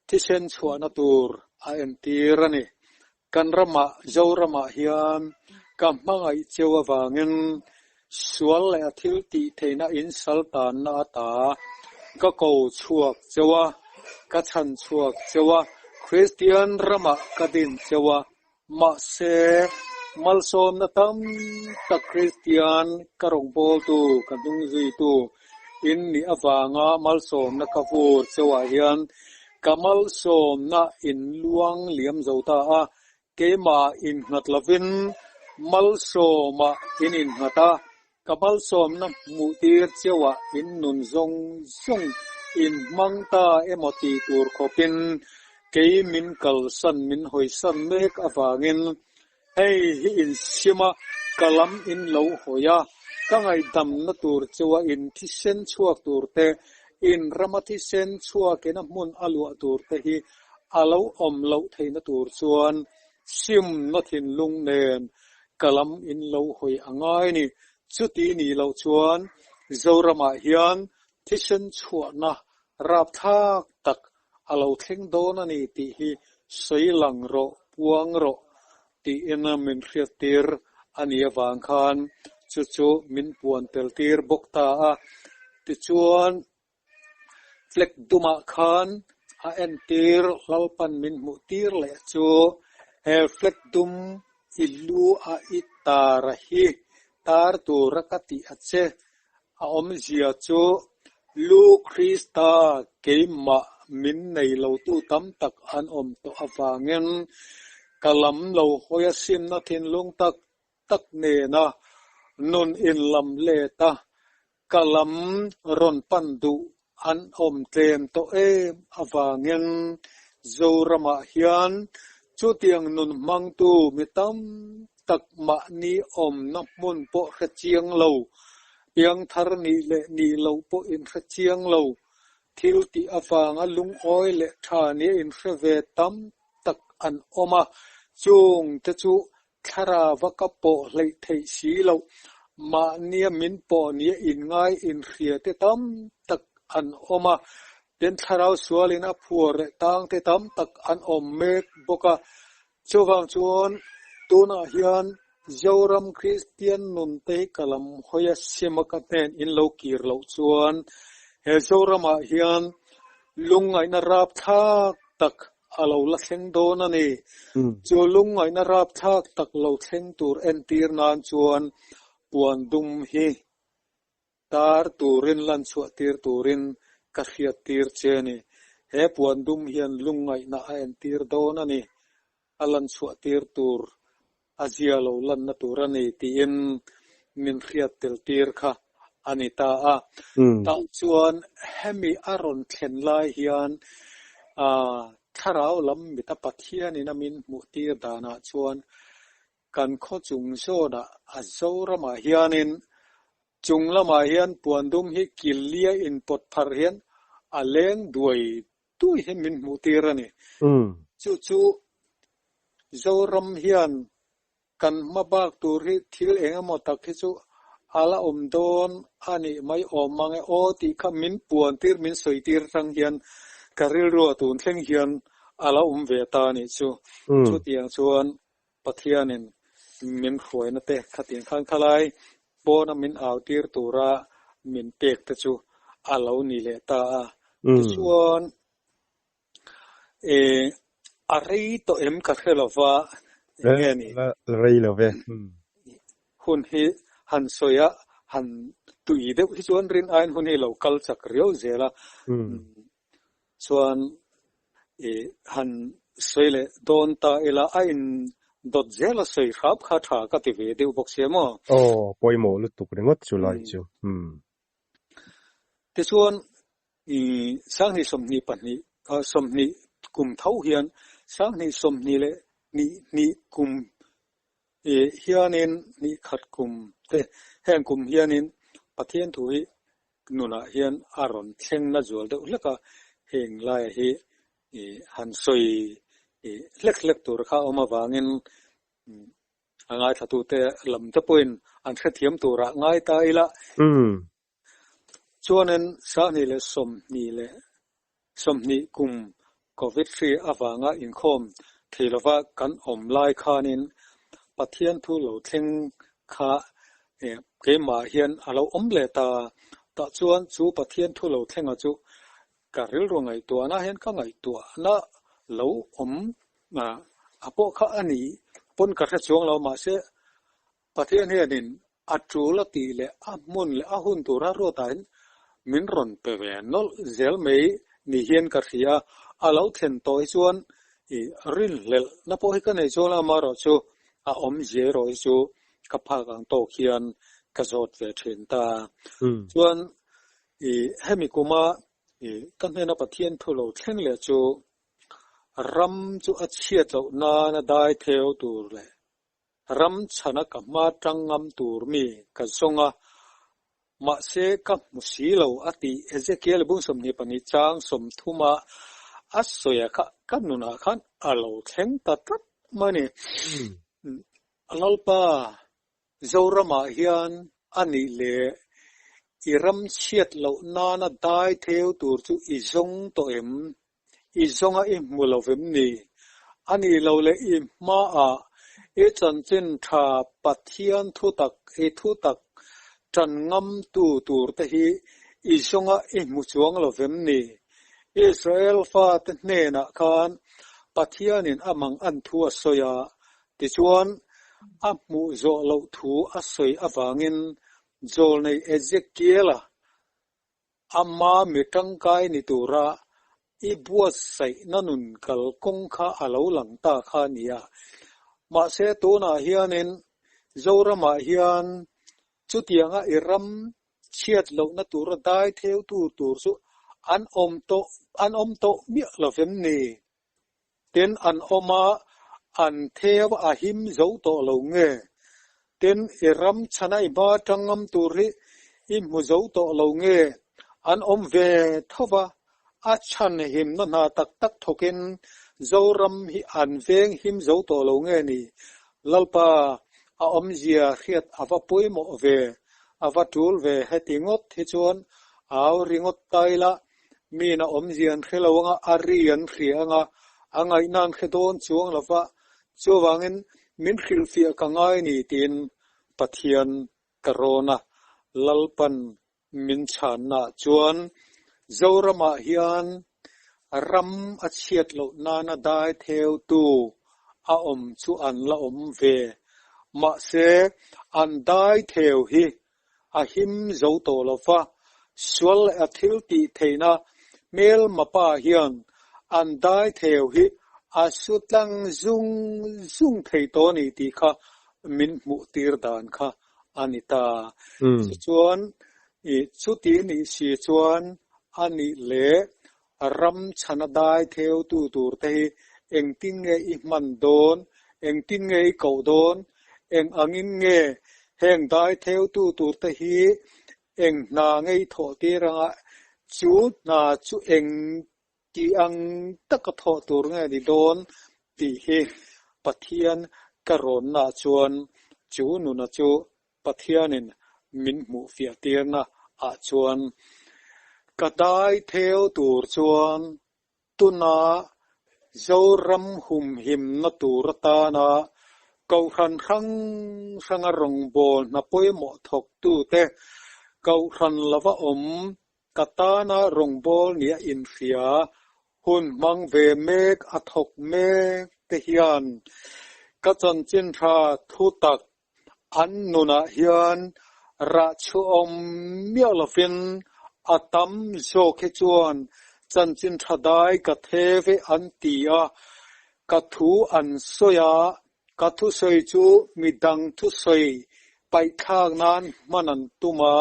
[SPEAKER 2] thisen chhuahna tur a entir a ni. Kan ramah, Zoramah hian ka hmangaih cheu avangin Sual leh a thil tih theihna insal tanna ata ka ko chhuak cheu a, ka chhan chhuak cheu a, Kristian ramah ka din cheu a, mahse malsawmna tam tak Kristian ka rawngbawltu, ka hnungzuitu in nih avanga malsawmna ka vur cheuah hian Ka malsawmna in luang liam zo ta a, keimah innghat lovin malsawmah in innghat a, ka malsawmna hmuh tir cheuah in nun zawng zawng in hmang ta emaw tih tur khawpin kei min kalsan min hawisan mek avangin Hei hi insiam a, ka lam in lo hawi a, ka ngaihdamna tur chu a in thisen chhuak tur te, in rama thisen chhuakin a hmun a luah tur te hi a lo awm loh theihna tur chuan simna thinlung nen ka lam in lo hawi a ngai a ni. Chuti nih loh chuan Zoramah hian thisen chhuahna rapthlak tak a lo thleng dawn a ni tih hi sawi lang rawh, puang rawh tiin min hriattir a nih avang khan chu chu min puan tel tir bawk ta a. Tichuan, flag dumah khan a entir Lalpan min hmuh tir leh chu he flag dum i lu a i tar a hi tar tura ka tih a che. A awmzia chu Lu Krista keimah min nei lotu tam tak an awm tawh avangin ka lam lo hawi a simna thinlung tak tak nena nun inlam let a, ka lam rawn pan duh an awm tlem tawh em avangin Zoramah hian chutiang nun hmangtu mi tam tak mahni awmna hmun pawh hre chiang lo, piangthar nih leh nih loh pawh inhre chiang lo, thil tih avanga lungawi leh tha nia inhre ve tam tak an awm a, chungte chu Thlarau a ka pawh hleih theih si loh, mahnia min pawh nia inngai inhria te tam tak an awm a, tin thlarau sualin a phuar leh tang te tam tak an awm mek bawk a. Chuvang chuan tunah hian Zoram Kristian nun te hi ka lam hawi a sim a ka hnen in lo kir loh chuan he Zoramah hian lungngaihna rapthlak tak a lo la thleng dawn a ni. Chu lungngaihna rapthlak tak lo thleng tur entir nan chuan puan dum hi tar turin lan chhuah tir turin ka hriat tir che a ni. He puan dum hian lungngaihna a entir dawn a ni. A lan chhuah tir tur a zia lo lanna tur a ni tiin min hriat tel tir kha a ni ta a. Tah chuan hemi a rawn thlen lai hian thlarau lam mita Pathianin a min hmuh tir danah chuan kan khaw chung zawnah a Zoramah hianin chung lamah hian puandum hi killia inpawt pharh hian a leng duai Tui hi min hmuh tir a ni. Chu chu Zoram hian kan hma bak tur hi thil eng emaw tak hi chu a la awm dawn a nih mai awm mang e aw tih kha min puan tir, min sawi tir atang hian ka rilrua tun thleng hian a la awm ve ta a nih chu. Chutiang chuan Pathianin min hruaina te khatiang khan khalai pawna min au tir tura min pek te chu a lo ni leh ta a. Tichuan eh a rei tawh em ka hre lova eng nge ni?
[SPEAKER 1] La rei lo ve.
[SPEAKER 2] Hun hi han sawi a, han tui deuh hi chuan rin aiin hun hi lo kal chak riau zel a. Chuan i han sawi leh dawn ta ila a in dawt zel a sawi hrap kha tha ka ti ve deuh bawk sia maw?
[SPEAKER 1] Aw, pawimawh lutuk ringawt chu lai chu. Umm.
[SPEAKER 2] Tichuan i sanghnih 22 20 kum tho hian sanghnih 20 leh hnih hnih kum i hianin hnih khat kum te heng kum hianin Pathian thu hi nunah hian a rawn thleng na zual deuh hlek a, heng laia hi han sawi hlek hlek tur kha a awm avangin a ngaithlatute lam te pawhin an hrethiam turah ngai ta ila. Chuanin 20 leh 20 kum Covid hri avanga inkhawm thei lova kan awm lai khanin Pathian thu lo thleng kha keimah hian a lo awm leh ta. Tah chuan chu Pathian thu lo thlenga chu ka rilru ngaihtuahna hian ka ngaihtuahna lo awm a pawh kha a ni pawn ka hre chuang lo mahse Pathian hianin a tul a tih leh a hmun leh a hun tura ruatah hian min rawn pe ve nawlh zel mai ni hian ka hria. A lo thlen tawh hi chuan i rinhlelhna pawh hi ka nei chuang lo, amaherawhchu a awmzia erawh hi chu ka phak ang tawk hian ka zawt ve thin ta. Chuan i hemi kuma i ka hnena Pathian thu lo thleng leh chu ram chu a chhiat loh nana dai theu tur leh Ram chhana ka hma tang ngam tur mi ka zawng a, mahse ka hmu si lo a ti Ezekiel bung 22 chang 30 a a sawi a kha ka nunah khan a lo thleng ta tlat mai a ni. Lalpa, Zoramah hian a nih leh i ram chhiat loh nana dai theu tur chu i zawng tawh em? I zawnga i hmu lo vem ni? A nih lo leh i hmaah i chanchin tha Pathian thutak i thutak tan ngamtu turte hi i zawnga i hmu chuang lo vem ni? Israel fate hnenah khan Pathianin a mang an thu a sawi a, tichuan a hmuh zawh loh thu a sawi avangin Zawlnei Ezekiela Ama mi tangkai ni tura i buatsaihna nun kalkawng kha a lo lang ta kha a ni a. Mahse tunah hianin Zoramah hian chutianga i ram chhiat lohna tura dai theutu tur chu an awm tawh an awm tawh miah lo vem ni? Tin, an awm a, an theu a him zo tawh lo nge? Tin, i ram chhana i hma tang ngam tur hi i hmu zo tawh lo nge? An awm ve tho va, a chhan himna hna tak tak thawkin Zoram hi an veng him zo tawh lo nge ni? Lalpa, a awmzia hriat a va pawimawh ve, a va tul ve heti ngawt hi chuan au ringawt ta ila, Miin a awmzia an hre lo anga, a ri an hria anga, a ngaihna an hre dawn chuang lo va, chuvangin min hrilhfiah ka ngai ni tiin Pathian ka rawn a, Lalpan min chhannaah chuan Zoramah hian ram a chhiat loh nana dai theutu a awm chu an la awm ve, mahse an dai theu hi A him zo tawh lo va, sual leh a thil tih theihna hmelma pa hian an dai theu hi a su tlang zung zung thei tawh a ni tih kha min hmuh tir dan kha a ni ta. Tichuan, chuti nih si chuan a nih leh Ram chhana dai theutu tur te hi engtin nge i hman dawn, engtin nge i koh dawn, eng angin nge heng dai theutu tur te hi eng hna nge i thawh tir anga chu hna chu eng tih ang taka thawh tur nge ni dawn tih hi Pathian ka rawnnaah chuan chu nuna chu Pathianin min hmuh fiah tirna ah chuan ka dai theu tur chuan tuna Zoram humhimna tur atana Kohhran hrang hranga rawngbâwl hna pawimawh thawktute Kohhran lova awm ka tana rawngbâwl nia inhria hun hmang ve mek a thawk mek te hian ka chanchin tha thutak An nunah hian rah chhuahawm miah lovin a tam zawk hi chuan chanchin tha dai ka the ve an ti a, ka thu an sawi a, ka thusawi chu midang thusawi paihthlak nan hman an tum a,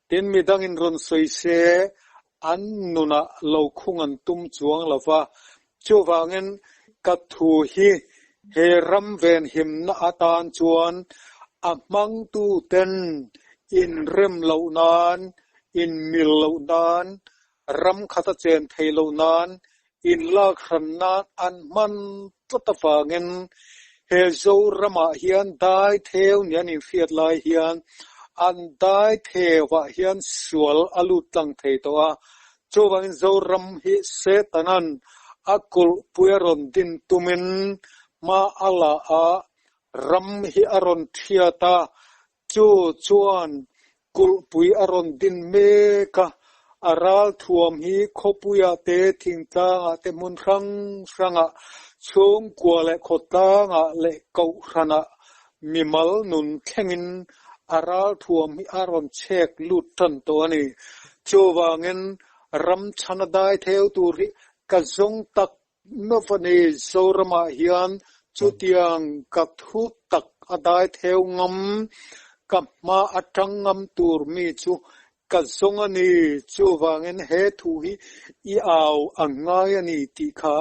[SPEAKER 2] tin midangin rawn sawi se an nunah lo khung an tum chuang lo va, Chuvangin ka thu hi he ram venhimna atan chuan a hmangtuten inrem loh nan, inmil loh nan, ram khata chen thei loh nan, inlak hran nan an hman tlat avangin he Zoramah hian dai theu ni an inhriat lai hian an dai theuah hian sual a lut tlang thei tawh a, Chuvangin Zoram hi Setanan a kulhpui a rawn din tumin hma a la a, ram hi a rawn thiat a, chu chuan kulhpui a rawn din mek a, a ralthuam hi khawpuiah te, thingtlangah te, hmun hrang hrangah, chhungkua leh khawtlangah leh kohhranah mimal nun thlengin a ralthuam hi a rawn chhek lut tan tawh a ni. Chuvangin ram chhana dai theu tur hi Ka zawng tak meuh a ni. Zoramah hian chutiang ka thu tak a dai theu ngam, ka hma a tang ngam tur mi chu ka zawng a ni. Chuvangin he thu hi i au a ngai a ni tih kha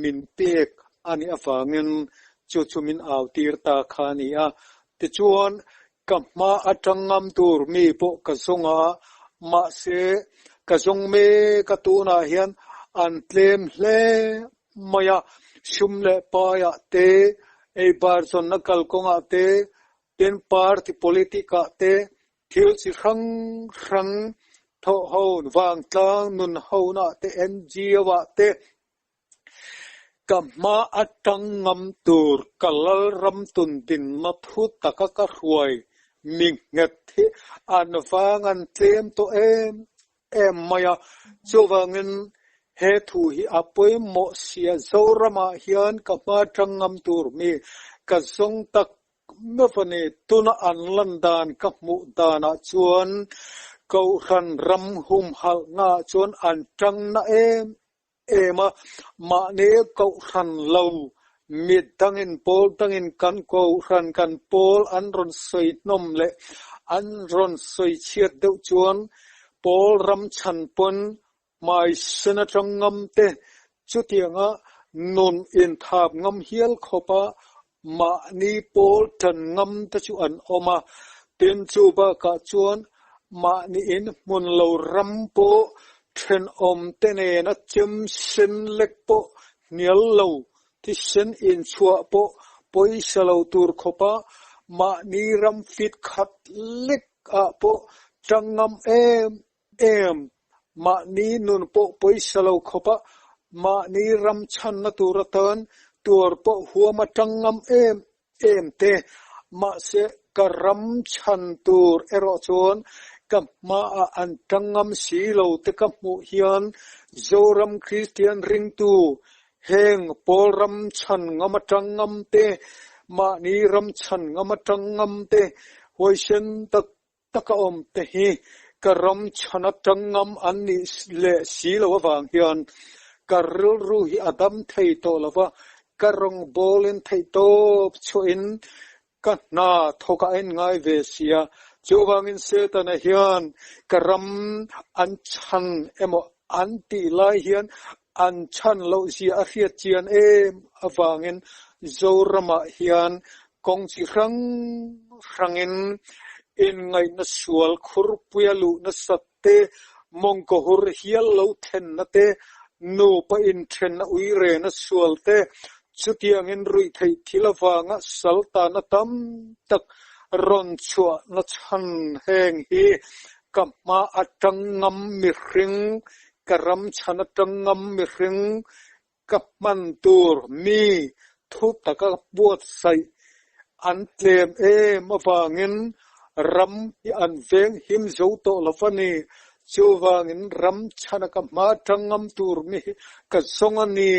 [SPEAKER 2] min pek a nih avangin chu chu min au tir ta kha a ni a. Tichuan, ka hma a tang ngam tur mi pawh ka zawng a, mahse ka zawng mek a tunah hian an tlem hle mai a, sum leh paiah te, eibar zawnna kalkawngah te, tin party politic ah te, thil chi hrang hrang thawhho vangtlang nun hona te, NGO ah te, Ka hma atang ngam tur ka Lalram tun dinna thu taka ka hruai mi nghet hi an vang an tlem tawh em em mai a. Chuvangin he thu hi a pawimawh sia Zoramah hian ka hma atang ngam tur mi ka zawng tak meuh a ni. Tuna an lan dan ka hmuh danah chuan Kohhran ram humhalhnaah chuan an tang na em em a, mahni kohhran lo mi dangin pawl dangin kan kohhran kan pawl an rawn sawi hnawm leh an rawn sawi chhiat deuh chuan pawl ram chhan pawn hmai sen atang ngam te chutianga nun inthap ngam hial khawpa Mahni pawl ṭan ngam te chu an awm a, tin chu bakah chuan mahni in hmun lo ram pawh ṭhenawm te nena chem sen lek pawh hnial lo, thisen inchhuah pawh pawisa lo tur khawpa mahni ram fit khat lek ah pawh ṭang ngam em em, mahni nun pawh pawisa lo khawpa mahni ram chhanna tur atan tuar pawh huam atang ngam em em te. Mahse, ka ram chhan tur erawh chuan ka hmaah an tang ngam si lo te ka hmuh hian Zoram Kristian ringtu heng pawl ram chhan ngam atang ngam te, mahni ram chhan ngam atang ngam te, huaisen tak taka awm te hi ka ram chhan atang ngam an nih leh si lo avang hian ka rilru hi a dam thei tawh lo va, ka rawngbawlin theihtawp chhuahin ka hna thawk a en ngai ve si a. Chuvangin Setana hian ka ram an chhan emaw an tih lai hian an chhan loh zia a hriat chian em avangin Zoramah hian kawng chi hrang hrangin inngaihna sual khurpuia luh nasat te, mawngkawhur hial lo thlenna te, nupa inthenna uirena sual te, chutiangin ruihtheih thil avanga sal tana tam tak rawn chhuahna chhan heng hi ka hma atang ngam mihring, ka ram chhan atang ngam mihring, ka hman tur mi thu taka buatsaih an tlem em avangin ram hi an veng him zo tawh lo a ni. Chuvangin ram chhana ka hma tang ngam tur mi hi ka zawng a ni.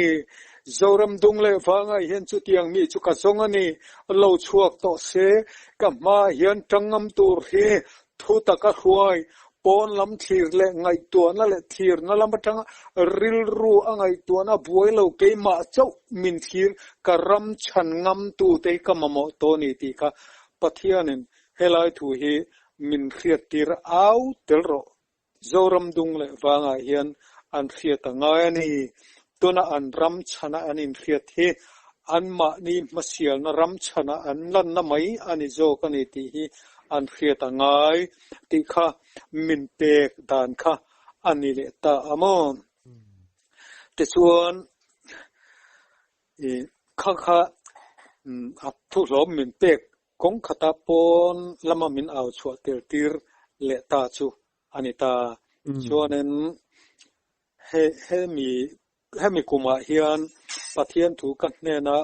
[SPEAKER 2] Zoram dung leh vangah hian chutiang mi chu ka zawng a ni. Lo chhuak tawh se, ka hmaah hian tang ngam tur hi Thu taka hruai, pawn lam thlir leh ngaihtuahna leh thlirna lam atanga rilru a ngaihtuahna buai lo keimah chauh min thlir ka ram chhan ngam tute hi ka mamawh tawh a ni tih kha Pathianin helai thu hi min hriattir au tel rawh. Zoram dung leh vangah hian an hriat a ngai a ni. Tuna an ram chhana an inhriat hi anmahni hmasialna ram chhana an lanna mai a ni zawk a ni tih hi an hriat a ngai tih kha min pek dan kha a ni leh ta a maw? Tichuan, i kha kha a thuhlawm min pek kawng khata pawn lama min au chhuah tir tir leh ta chu a ni ta. Chuanin Hemi hemi kumah hian Pathian thu ka hnena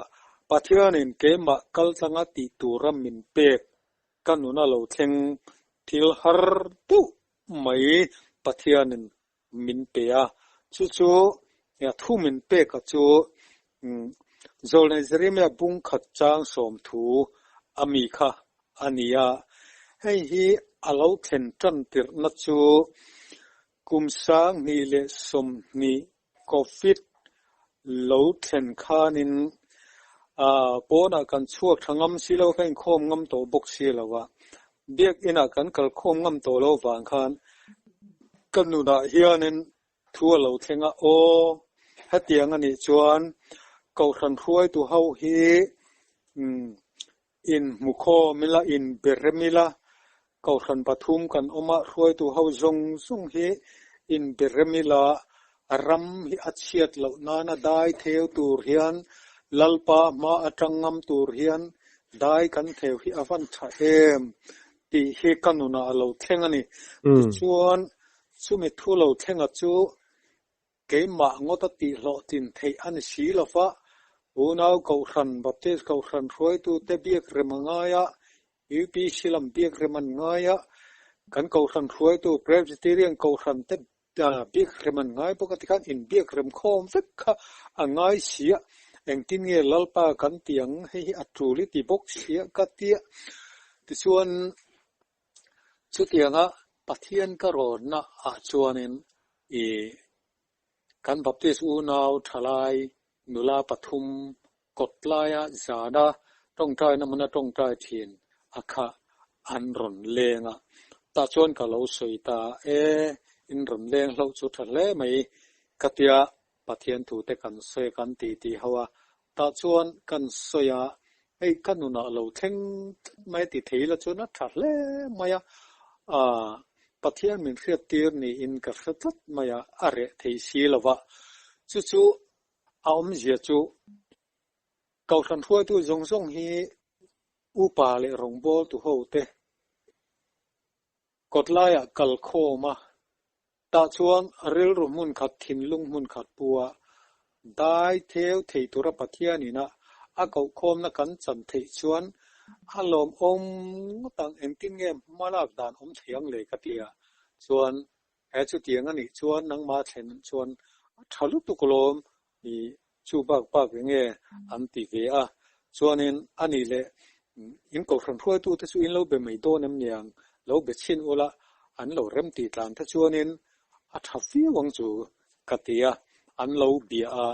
[SPEAKER 2] Pathianin keimah kaltlanga tih tura min pek ka nuna lo thleng thil har deuh mai Pathianin min pe a. Chu chu thu min peka chu Zawlnei Jeremia bung khat chang 30 a mi kha a ni a. Hei hi a lo thlen tan tirhna chu Kum 2020 Covid. lo thlen khanin pawnah kan chhuak tha ngam si lo, kan inkhawm ngam tawh bawk si lo a, biakinah kan kalkhawm ngam tawh lo vang khan ka nunah hianin thu a lo thleng a, aw hetiang a nih chuan Kohhran hruaitu ho hi Inhmukhawm ila, inberem ila, Kohhran pathum kan awm a, hruaitu ho zawng zawng hi inberem ila, ram hi a chhiat loh nana dai theu tur hian Lalpa hma atang ngam tur hian dai kan theu hi a van tha em tih hi ka nunah a lo thleng a ni. Tichuan, chumi thu lo thlenga chu Keimah ngawta tihhlawhtlin theih a ni si lo va, unau Kohhran, Baptist Kohhran hruaitute biak rem a ngai a, UPC lam biak rem an ngai a, kan Kohhran hruaitu Presbyterian Kohhran te biak rem an ngai bawk a tikhan inbiak rem khawm vek kha a ngai si a, engtin nge Lalpa kan ti ang hei hi a tul i ti bawk si a ka tia. Tichuan chutianga Pathian ka rawnna ah chuanin I kan Baptist unau thalai nula pathum kawt laia zana tawngtaina hmuna tawngtai thin a kha an rawn leng a, tah chuan ka lo sawi ta e, in rawn leng hlauh chu tha hle mai ka tia Pathian thu te kan sawi a kan ti ti ho a, tah chuan kan sawi a, hei ka nunah lo thleng tlat mai a ti thei ila chuan a tha hle mai a, aah Pathian min hriattir niin ka hre tlat mai a, a reh thei si lo va, chu chu a awmzia chu Kohhran hruaitu zawng zawng hi upa leh rawngbawltu ho te kawtlaiah kal khawm a, Tah chuan rilru hmun khat thinlung hmun khat pu a, dai theu thei tura Pathian ina a kohkhawmna kan chan theih chuan a lawmawm ngawt ang, engtin nge hma lak dan awm thei ang le ka ti a, chuan he chutiang a nih chuan nangmah thlen chuan a tha lutuk lawm i chu bak bak enge an ti ve a, chuanin a nih leh in kohhran hruaitute chu in lo be mai dawn em niang, lo be chhin ula an lo rem tih tlan te chuanin a tha viau ang chu ka ti a, an lo bia a,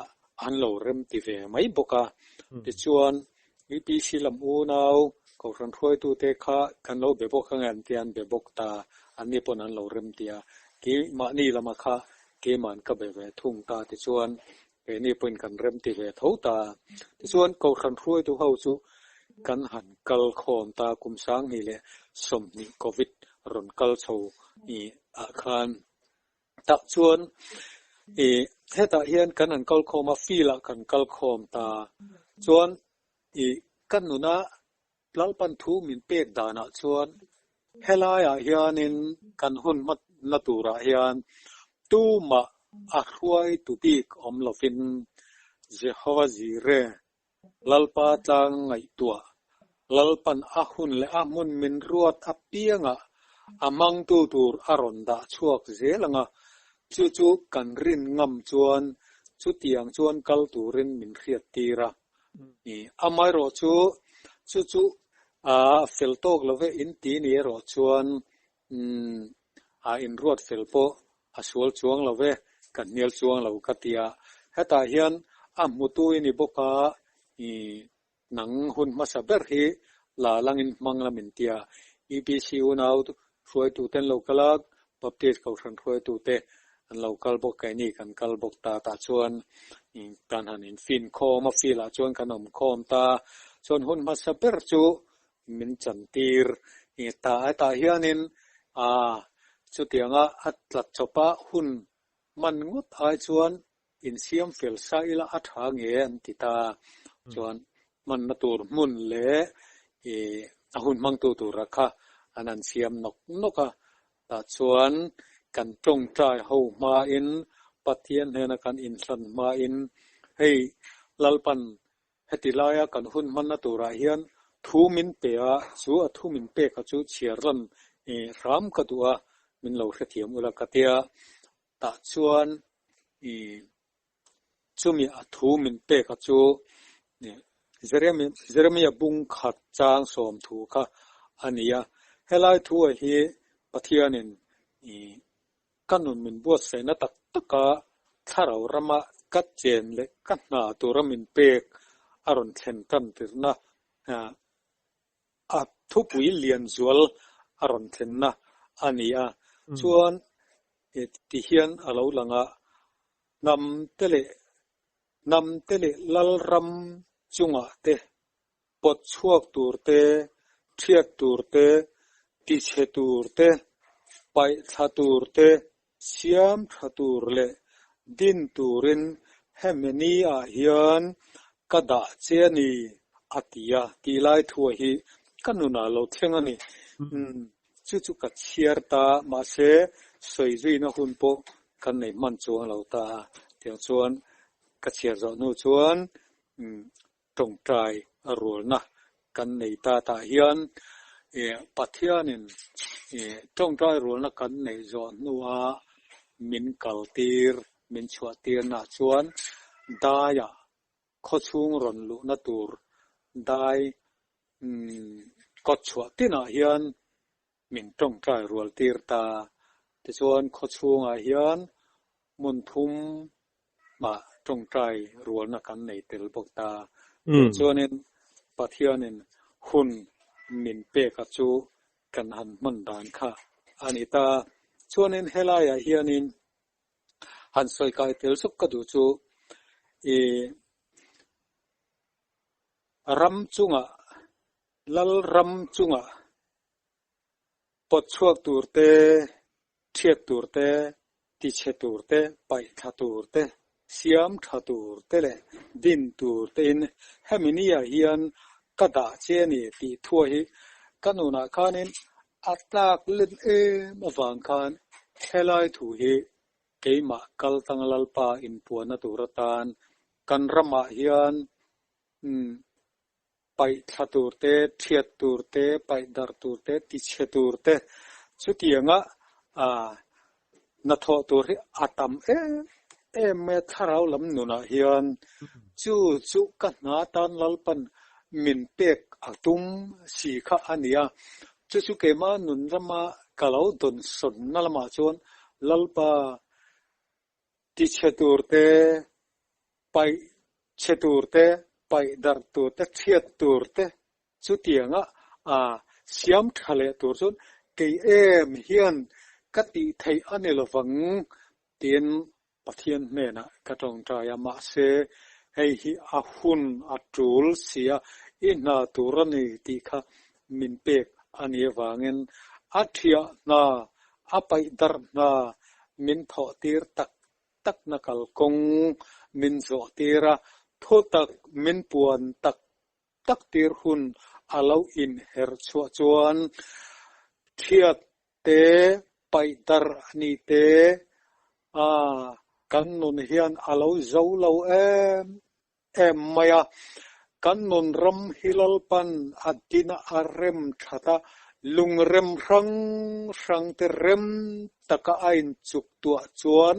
[SPEAKER 2] an lo rem ti ve mai bawk a, tichuan UPC lam unau kohhran hruaitute kha kan lo be bawk ang e an tia an be bawk ta, anni pawn an lo rem ti a, keimahni lama kha Keima'n ka be ve thung ta tichuan keini pawhin kan rem ti ve tho ta. Tichuan Kohhran hruaitu ho chu kan han kal khawm ta kum 20 leh 20 Covid rawn kal chho ah khan. Tah chuan ih hetah hian kan han kal khawm a, field ah kan kal khawm ta. Chuan ih ka nuna Lalpan thu min pek danah chuan helaiah hianin kan hun hmatna turah hian tumah a hruaitu bik awm lovin Jehova Jireh, Lalpa tlang ngaihtuah, Lalpan a hun leh a hmun min ruat apiangah a hmangtu tur a rawn dah chhuak zel ang a, chu chu kan rin ngam chuan chutiang chuan kal turin min hriattir a. Amaherawh chu chu chu a fel tawk lo ve in ti ni erawh chuan a inruat fel pawh a sual chuang lo ve, ka hnial chuang lo ka ti a. Hetah hian a hmutu i ni bawk a, nang hun hmasa ber hi la langin hmang la min ti a. UPC unau Hruaitute an lo kal a, Baptist Kohhran hruaitute an lo kal bawk, keini kan kal bawk ta. Tah chuan kan han infin khawm a, field ah chuan kan awm khawm ta. Chuan hun hmasa ber chu min chantir ta. Hetah hianin chutianga a tla chawpa hun hman ngawt ai chuan Insiam fel sa ila a tha nge an ti ta. Chuan hmanna tur hmun leh ih a hun hmangtu tura kha an han siam nawk nawk a. Tah chuan kan tawngtai ho hmain Pathian hnena kan inhlan hmain hei Lalpan heti laia kan hun hmanna turah hian thu min pe a, chu a thu min pek a chu chhiar lan ih hram ka duh a, min lo hrethiam ula ka tia. Tah chuan ih chumi a thu min pek a chu Jeremia bung khat chang sawm thu kha a ni a. Helai thu ah hi Pathianin ih ka nun min buatsaihna tak taka thlarau rama ka chen leh ka hna tura min pek a rawn thlen tan tirhna a thupui lian zual a rawn thlenna a ni a. Chuan ti hian a lo lang a, hnam te leh hnam te leh lalram chungah te pawt chhuak tur te, thiat tur te, tichhe tur te, paih thla tur te, siam tha tur leh din turin hemi ni ah hian ka dah che a ni, a ti a, tih lai thuah hi ka nunah lo thleng a ni. Chu chu ka chhiar ta, mahse sawi zuina hun pawh kan nei hman chuang lo ta a, tiang chuan ka chhiar zawh hnu chuan tawngtai a rualna kan nei ta tah hian Pathianin tawngtai rualna kan neih zawh hnua min kaltir, min chhuahtirna chuan daiah khawchhung rawn luhna tur dai kawtchhuah tinah hian min tawngtai rual tir ta. Tichuan khawchhungah hian hmun thum mah tawngtai rualna kan nei tel bawk ta. Tichuanin Pathianin hun min peka chu kan han hman dan kha a ni ta. Chuanin helaiah hianin han sawi kai tel zuk ka duh chu ih ram chungah Lal ram chungah pawt chhuak tur te, thiat tur te, tichhe tur te, paih thla tur te, siam tha tur te leh din tur tein hemi ni ah hian ka dah che a ni tih thua hi ka nunah khanin a tlak len em avang khan helai thu hi keimah kaltang Lalpa inpuanna tur atan kan ramah hian paih thla tur te, thiat tur te, paih darh tur te, tichhe tur te, chutianga hnathawh tur hi a tam em em mai a thlarau lam nunah hian chu chu ka hna tan Lalpan min pek a tum si kha a ni a, chu chu keimah nun rama ka lo dawnsawnna lamah chuan Lalpa tichhe tur te, paih chhe tur te, paih darh tur te, thiat tur te chutianga siam tha leh tur chuan kei em hian ka tih theih a ni lovang tiin Pathian hnenah ka tawngtai a, mahse hei hi a hun a tul si a, i hna tur a ni tih kha min pek a ni avangin a thiah hna, a paih darh hna min thawh tir tak takna kalkawng min zawh tir a, thutak min puan tak tak tir hun a lo inher chhuah chuan thiat te, paih darh a ni te, a kan nun hian a lo zo lo em em mai a, kan nun ram hi Lalpan a din a, a rem that a, lungrem hrang hrang te rem taka a inchuk tuah chuan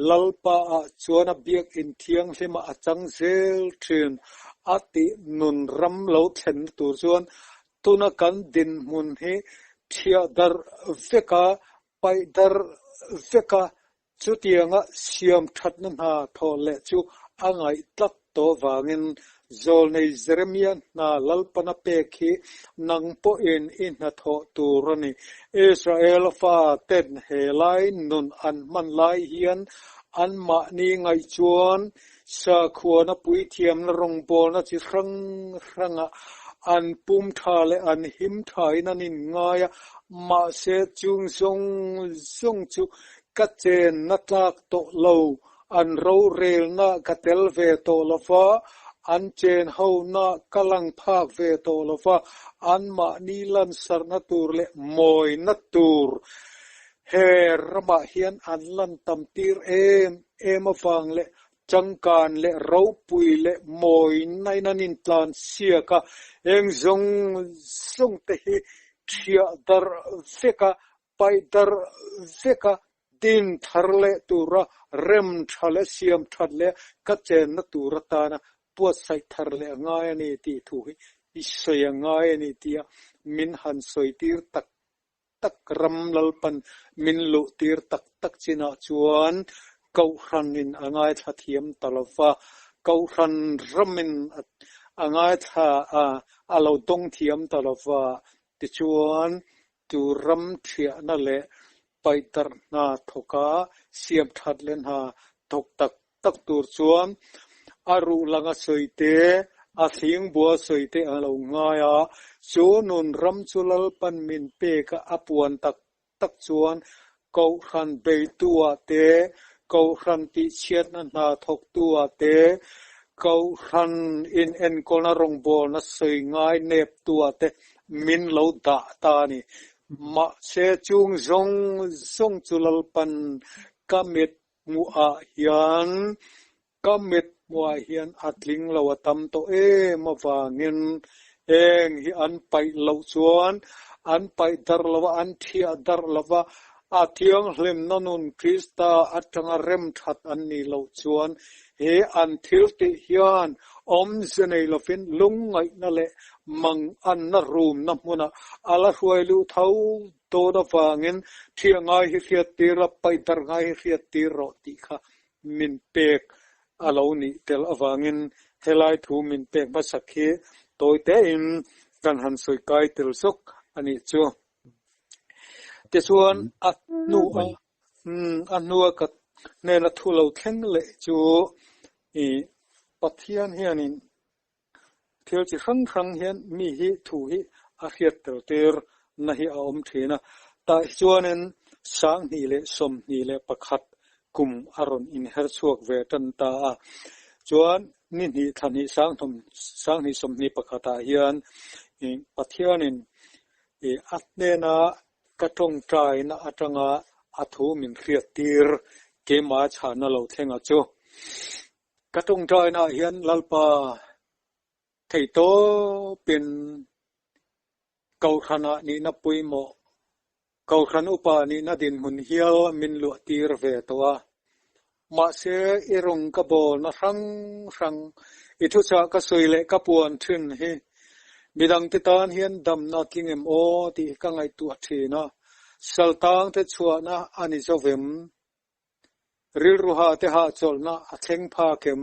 [SPEAKER 2] Lalpa ah chuan a biakinn thianghlim ah a chang zel thin a tih nun ram lo thlenna tur chuan tuna kan dinhmun hi thiah darh vek a, paih darh vek a, Chutianga siam thatna hna thawh leh chu a ngaih tlat tawh vangin Zawlnei Jeremia hna Lalpana pek hi nang pawhin i hnathawh tur a ni. Israel faten he lai nun an hman lai hian anmahni ngaih chuan sakhuana puithiamna rawngbawlna chi hrang hrangah an pum tha leh an him thain an inngai a, mahse chung zawng zawng chu Ka chenna tlak tawh lo, an rorelna ka tel ve tawh lo va, an chen hona ka lang phak ve tawh lo va, anmahni lansarhna tur leh mawina tur he ramah hian an lan tam tir em em avang leh changkan leh ropui leh mawina in an intlan siak a, eng zawng zawng te hi thiah darh vek a Paih darh vek a, din thar leh tura rem tha leh siam that leh ka chenna tur atana buatsaih thar leh a ngai a ni tih thu hi i sawi a ngai a ni tia min han sawi tir tak tak ram Lalpan min luh tir tak tak chinah chuan. Kohhranin a ngaithla thiam ta lo va, Kohhran ramin a ngaithla a, a lo dawng thiam ta lo va. Tichuan, tu ram thiahna leh paihdarh hna thawka siam that leh hna thawk tak tak tur chuan a ruh langa sawi te, a thling bua sawi te a lo ngai a, chu nun ram chu Lalpan min pek a, a puan tak tak chuan Kohhran beitu-ah te, Kohhran tihchhiatna hna thawktu-ah te, Kohhran inenkawlna rawngbawlna sawi ngai neptu-ah te min lo dah ta a ni. Mahse, chung zawng zawng chu Lalpan ka mit hmuhah hian Ka mit hmuah hian a tling lo a tam tawh em avangin heng hi an paih loh chuan an paih darh lo a, an thiah darh lo va, a thianghlimna nun Krista atanga rem that an nih loh chuan he an thil tih hian awmze nei lovin lungngaihna leh manganna rumna hmunah a la hruai luh tho dawn avangin thiah ngai hi hriat tir a, paih darh ngai hi hriat tir rawh tih kha min pek a lo nih tel avangin helai thu min pek hmasak hi tawi tein kan han sawi kai tel zawk a nih chu. Tichuan a hnu a a hnua ka hnena thu lo thleng leh chu i Pathian hianin Thil chi hrang hrang hian mi hi thu hi a hriat tel tir na hi a awm thin a, tah hi chuanin 2021 kum a rawn inher chhuak ve tan ta a, chuan ni hnih thla hnih 2021 ah hian Pathianin a hnena ka tawngtaina atanga a thu min hriat tir keimah chhana lo thleng a chu. Ka tawngtainaah hian Lalpa theihtawpin Kohhranah nihna pawimawh, Kohhran upa nihna dinhmun hial min luahtir ve tawh a. Mahse, i rawng ka bawlna hrang hrang, i thuchah ka sawi leh ka puan thin hi midangte tan hian damna tling em aw tih hi ka ngaihtuah thin a. Saltangte chhuahna a ni zo vem? Rilru hah te hahchawlhna a thleng phak em?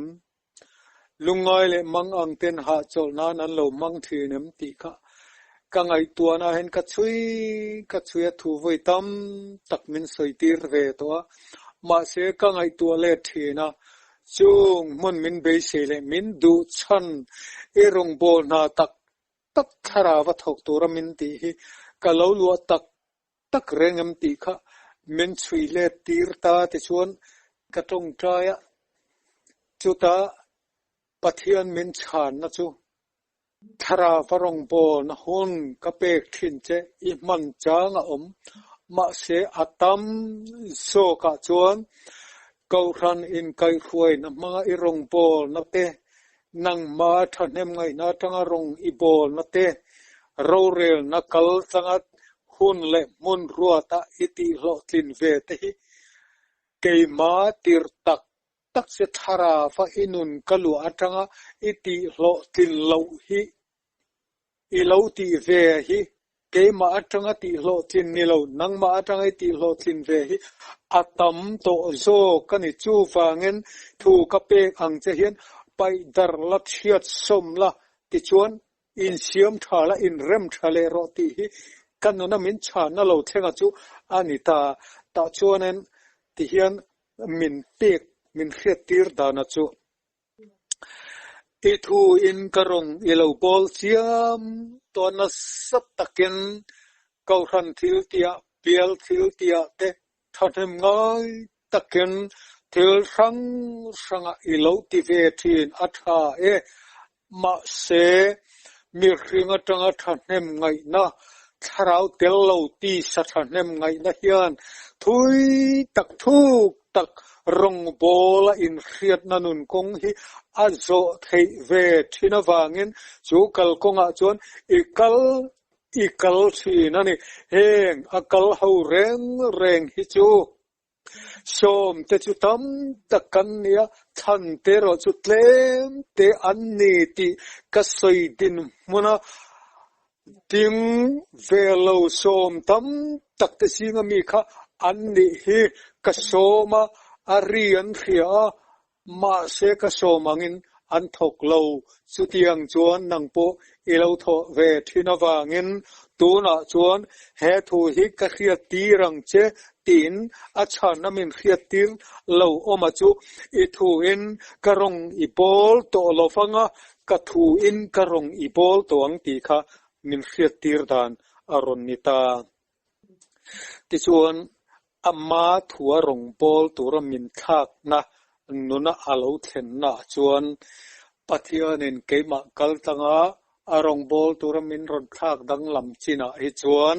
[SPEAKER 2] Lungngai leh mang ang ten hahchawlh nan an lo hmang thin em tih kha ka ngaihtuahna hian ka chhui ka chhui a thu vawi tam tak min sawi tir ve tawh a, mahse ka ngaihtuah let thin a, chung hmun min beisei leh min duh chhan i rawngbâwl hna tak tak thlarau a thawk tura min tih hi ka lo luah tak tak reng em tih kha min chhui let tir ta tichuan ka tawngtai a, chutah Pathian min chhanna chu Thlarau va rawngbawlna hun ka pek thin che i hman chang a awm, mahse a tam zawkah chuan Kohhran inkaihhruaina hmanga i rawngbawlna te Nangma thahnem ngaihna atanga rawng i bawlna te, rorelna kal tlanga hun leh hmun ruata i tihhlawhtlin ve te hi keima tir tak tak che thlarava i nun ka luah atanga i tihhlawhtlin loh hi I lo tih ve hi keimah atanga tih hlawhtlin ni lo, nangmah atanga i tih hlawhtlin ve hi a tam tawh zawk a ni. Chuvangin thu ka pek ang che hian paih darh la, chhiat sawm la, tichuan insiam tha la, inrem tha leh rawh tih hi ka nuna min chhanna lo thlenga chu a ni ta. Tah chuanin tihian min pek, min hriattir dana chu. I thu in ka rawng i lo bawl chiam tawh nasa takin Kohhran thil tiah, bial thil tiah te thahnem ngai takin thil hrang hrangah i lo ti ve thin a tha e. Mahse, mihring atanga thahnem ngaihna, thlarau tel lo tisa thahnem ngaihna hian thui tak thuk tak rawngbawla inhriatna nun kawng hi a zawh theih ve thin avangin chu kalkawngah chuan i kal i kal thin a ni. Heng a kal ho reng reng hi chu sawmte chu tam tak kan ni a, thante erawh chu tlemte an ni tih ka sawi dinhmun a. Ding ve lo sawm tam tak te zinga mi kha an nih hi ka sawm a, A ri an hria a, mahse ka sawm angin an thawk lo. Chutiang chuan nang pawh i lo thawh ve thin avangin tunah chuan he thu hi ka hriattir ang che tiin a chhan a min hriattir lo awm a chu i thuin ka rawng i bawl tawh lo vang a, ka thuin ka rawng i bawl tawh ang tih kha min hriattir dan a rawn ni ta. Tichuan, ama thua rawng bawl tura min thlakna nuna a lo thlennaah chuan Pathianin keimah kal tlanga a rawng bawl tura min rawn thlak danglam chinah hi chuan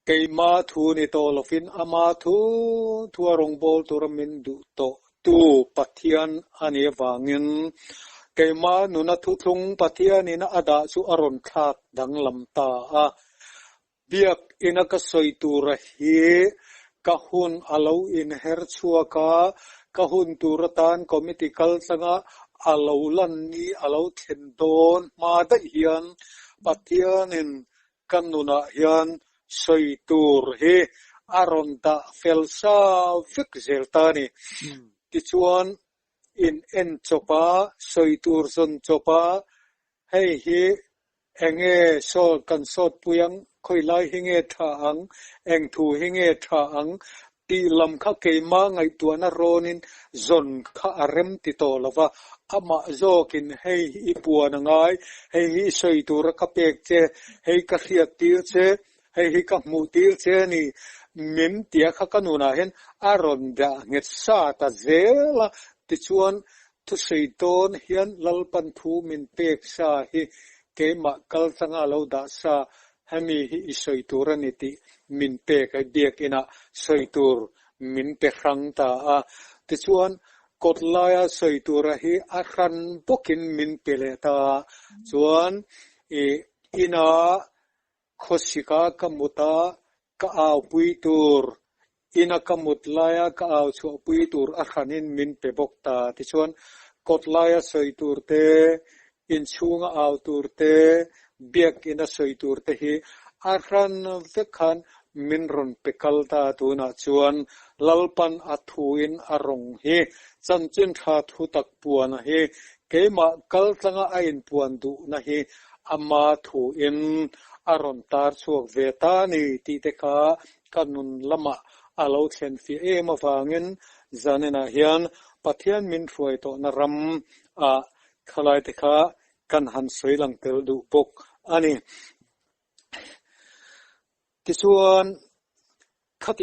[SPEAKER 2] keima thu ni tawh lovin ama thu thua rawng bawl tura min duh tawh tu Pathian a nih avangin keima nuna thuthlung Pathianin a dah chu a rawn thlak danglam ta a. Biak ina ka sawi tura hi ka hun a lo inher chhuak a, ka hun tur atan committee kal tlanga a lo lan ni a lo thlen dawn hma daih hian Pathianin ka nunah hian sawi tur hi a rawn dah fel sa vek zel ta a ni. Tichuan, in en chawp a, sawi tur zawn chawp a, hei hi Enge sawt kan sawt pui ang, khawi lai hi nge tha ang, eng thu hi nge tha ang tih lam kha keimah ngaihtuahna rawnin zawn kha a rem ti tawh lo va, amah zawkin hei hi i puan a ngai, hei hi i sawi tura ka pek che, hei ka hriat tir che, hei hi ka hmuh tir che a ni, min tia kha ka nunah hian a rawn dah nghet sa ta zel a, tichuan Thusawi dawn hian Lalpan thu min pek sa hi keimah kal tlanga lo dah sa, hemi hi i sawi tur a ni tih min pek a, biakinah sawi tur min pe hrang ta a. Tichuan, kawt laia sawi tura hi a hran bawkin min pe leh ta a. Chuan, i inah Khawsika ka mut a, ka aupui tur, ina ka mut laia ka au chhuahpui tur a hranin min pe bawk ta. Tichuan, kawt laia sawi tur te, inchhunga au tur te, biakina sawi tur te hi a hran vek khan min rawn pe kal ta. Tunah chuan Lalpan a thuin a rawng hi chanchin tha thu tak puana hi keimah kal tlanga a inpuan duhna hi Ama thuin a rawn tar chhuak ve ta a ni tih te kha ka nun lamah a lo thlen fiah em avangin zaninah hian Pathian min hruai tawhna ram ah khalai te kha kan han sawi lang tel duh bawk a ni. Tichuan.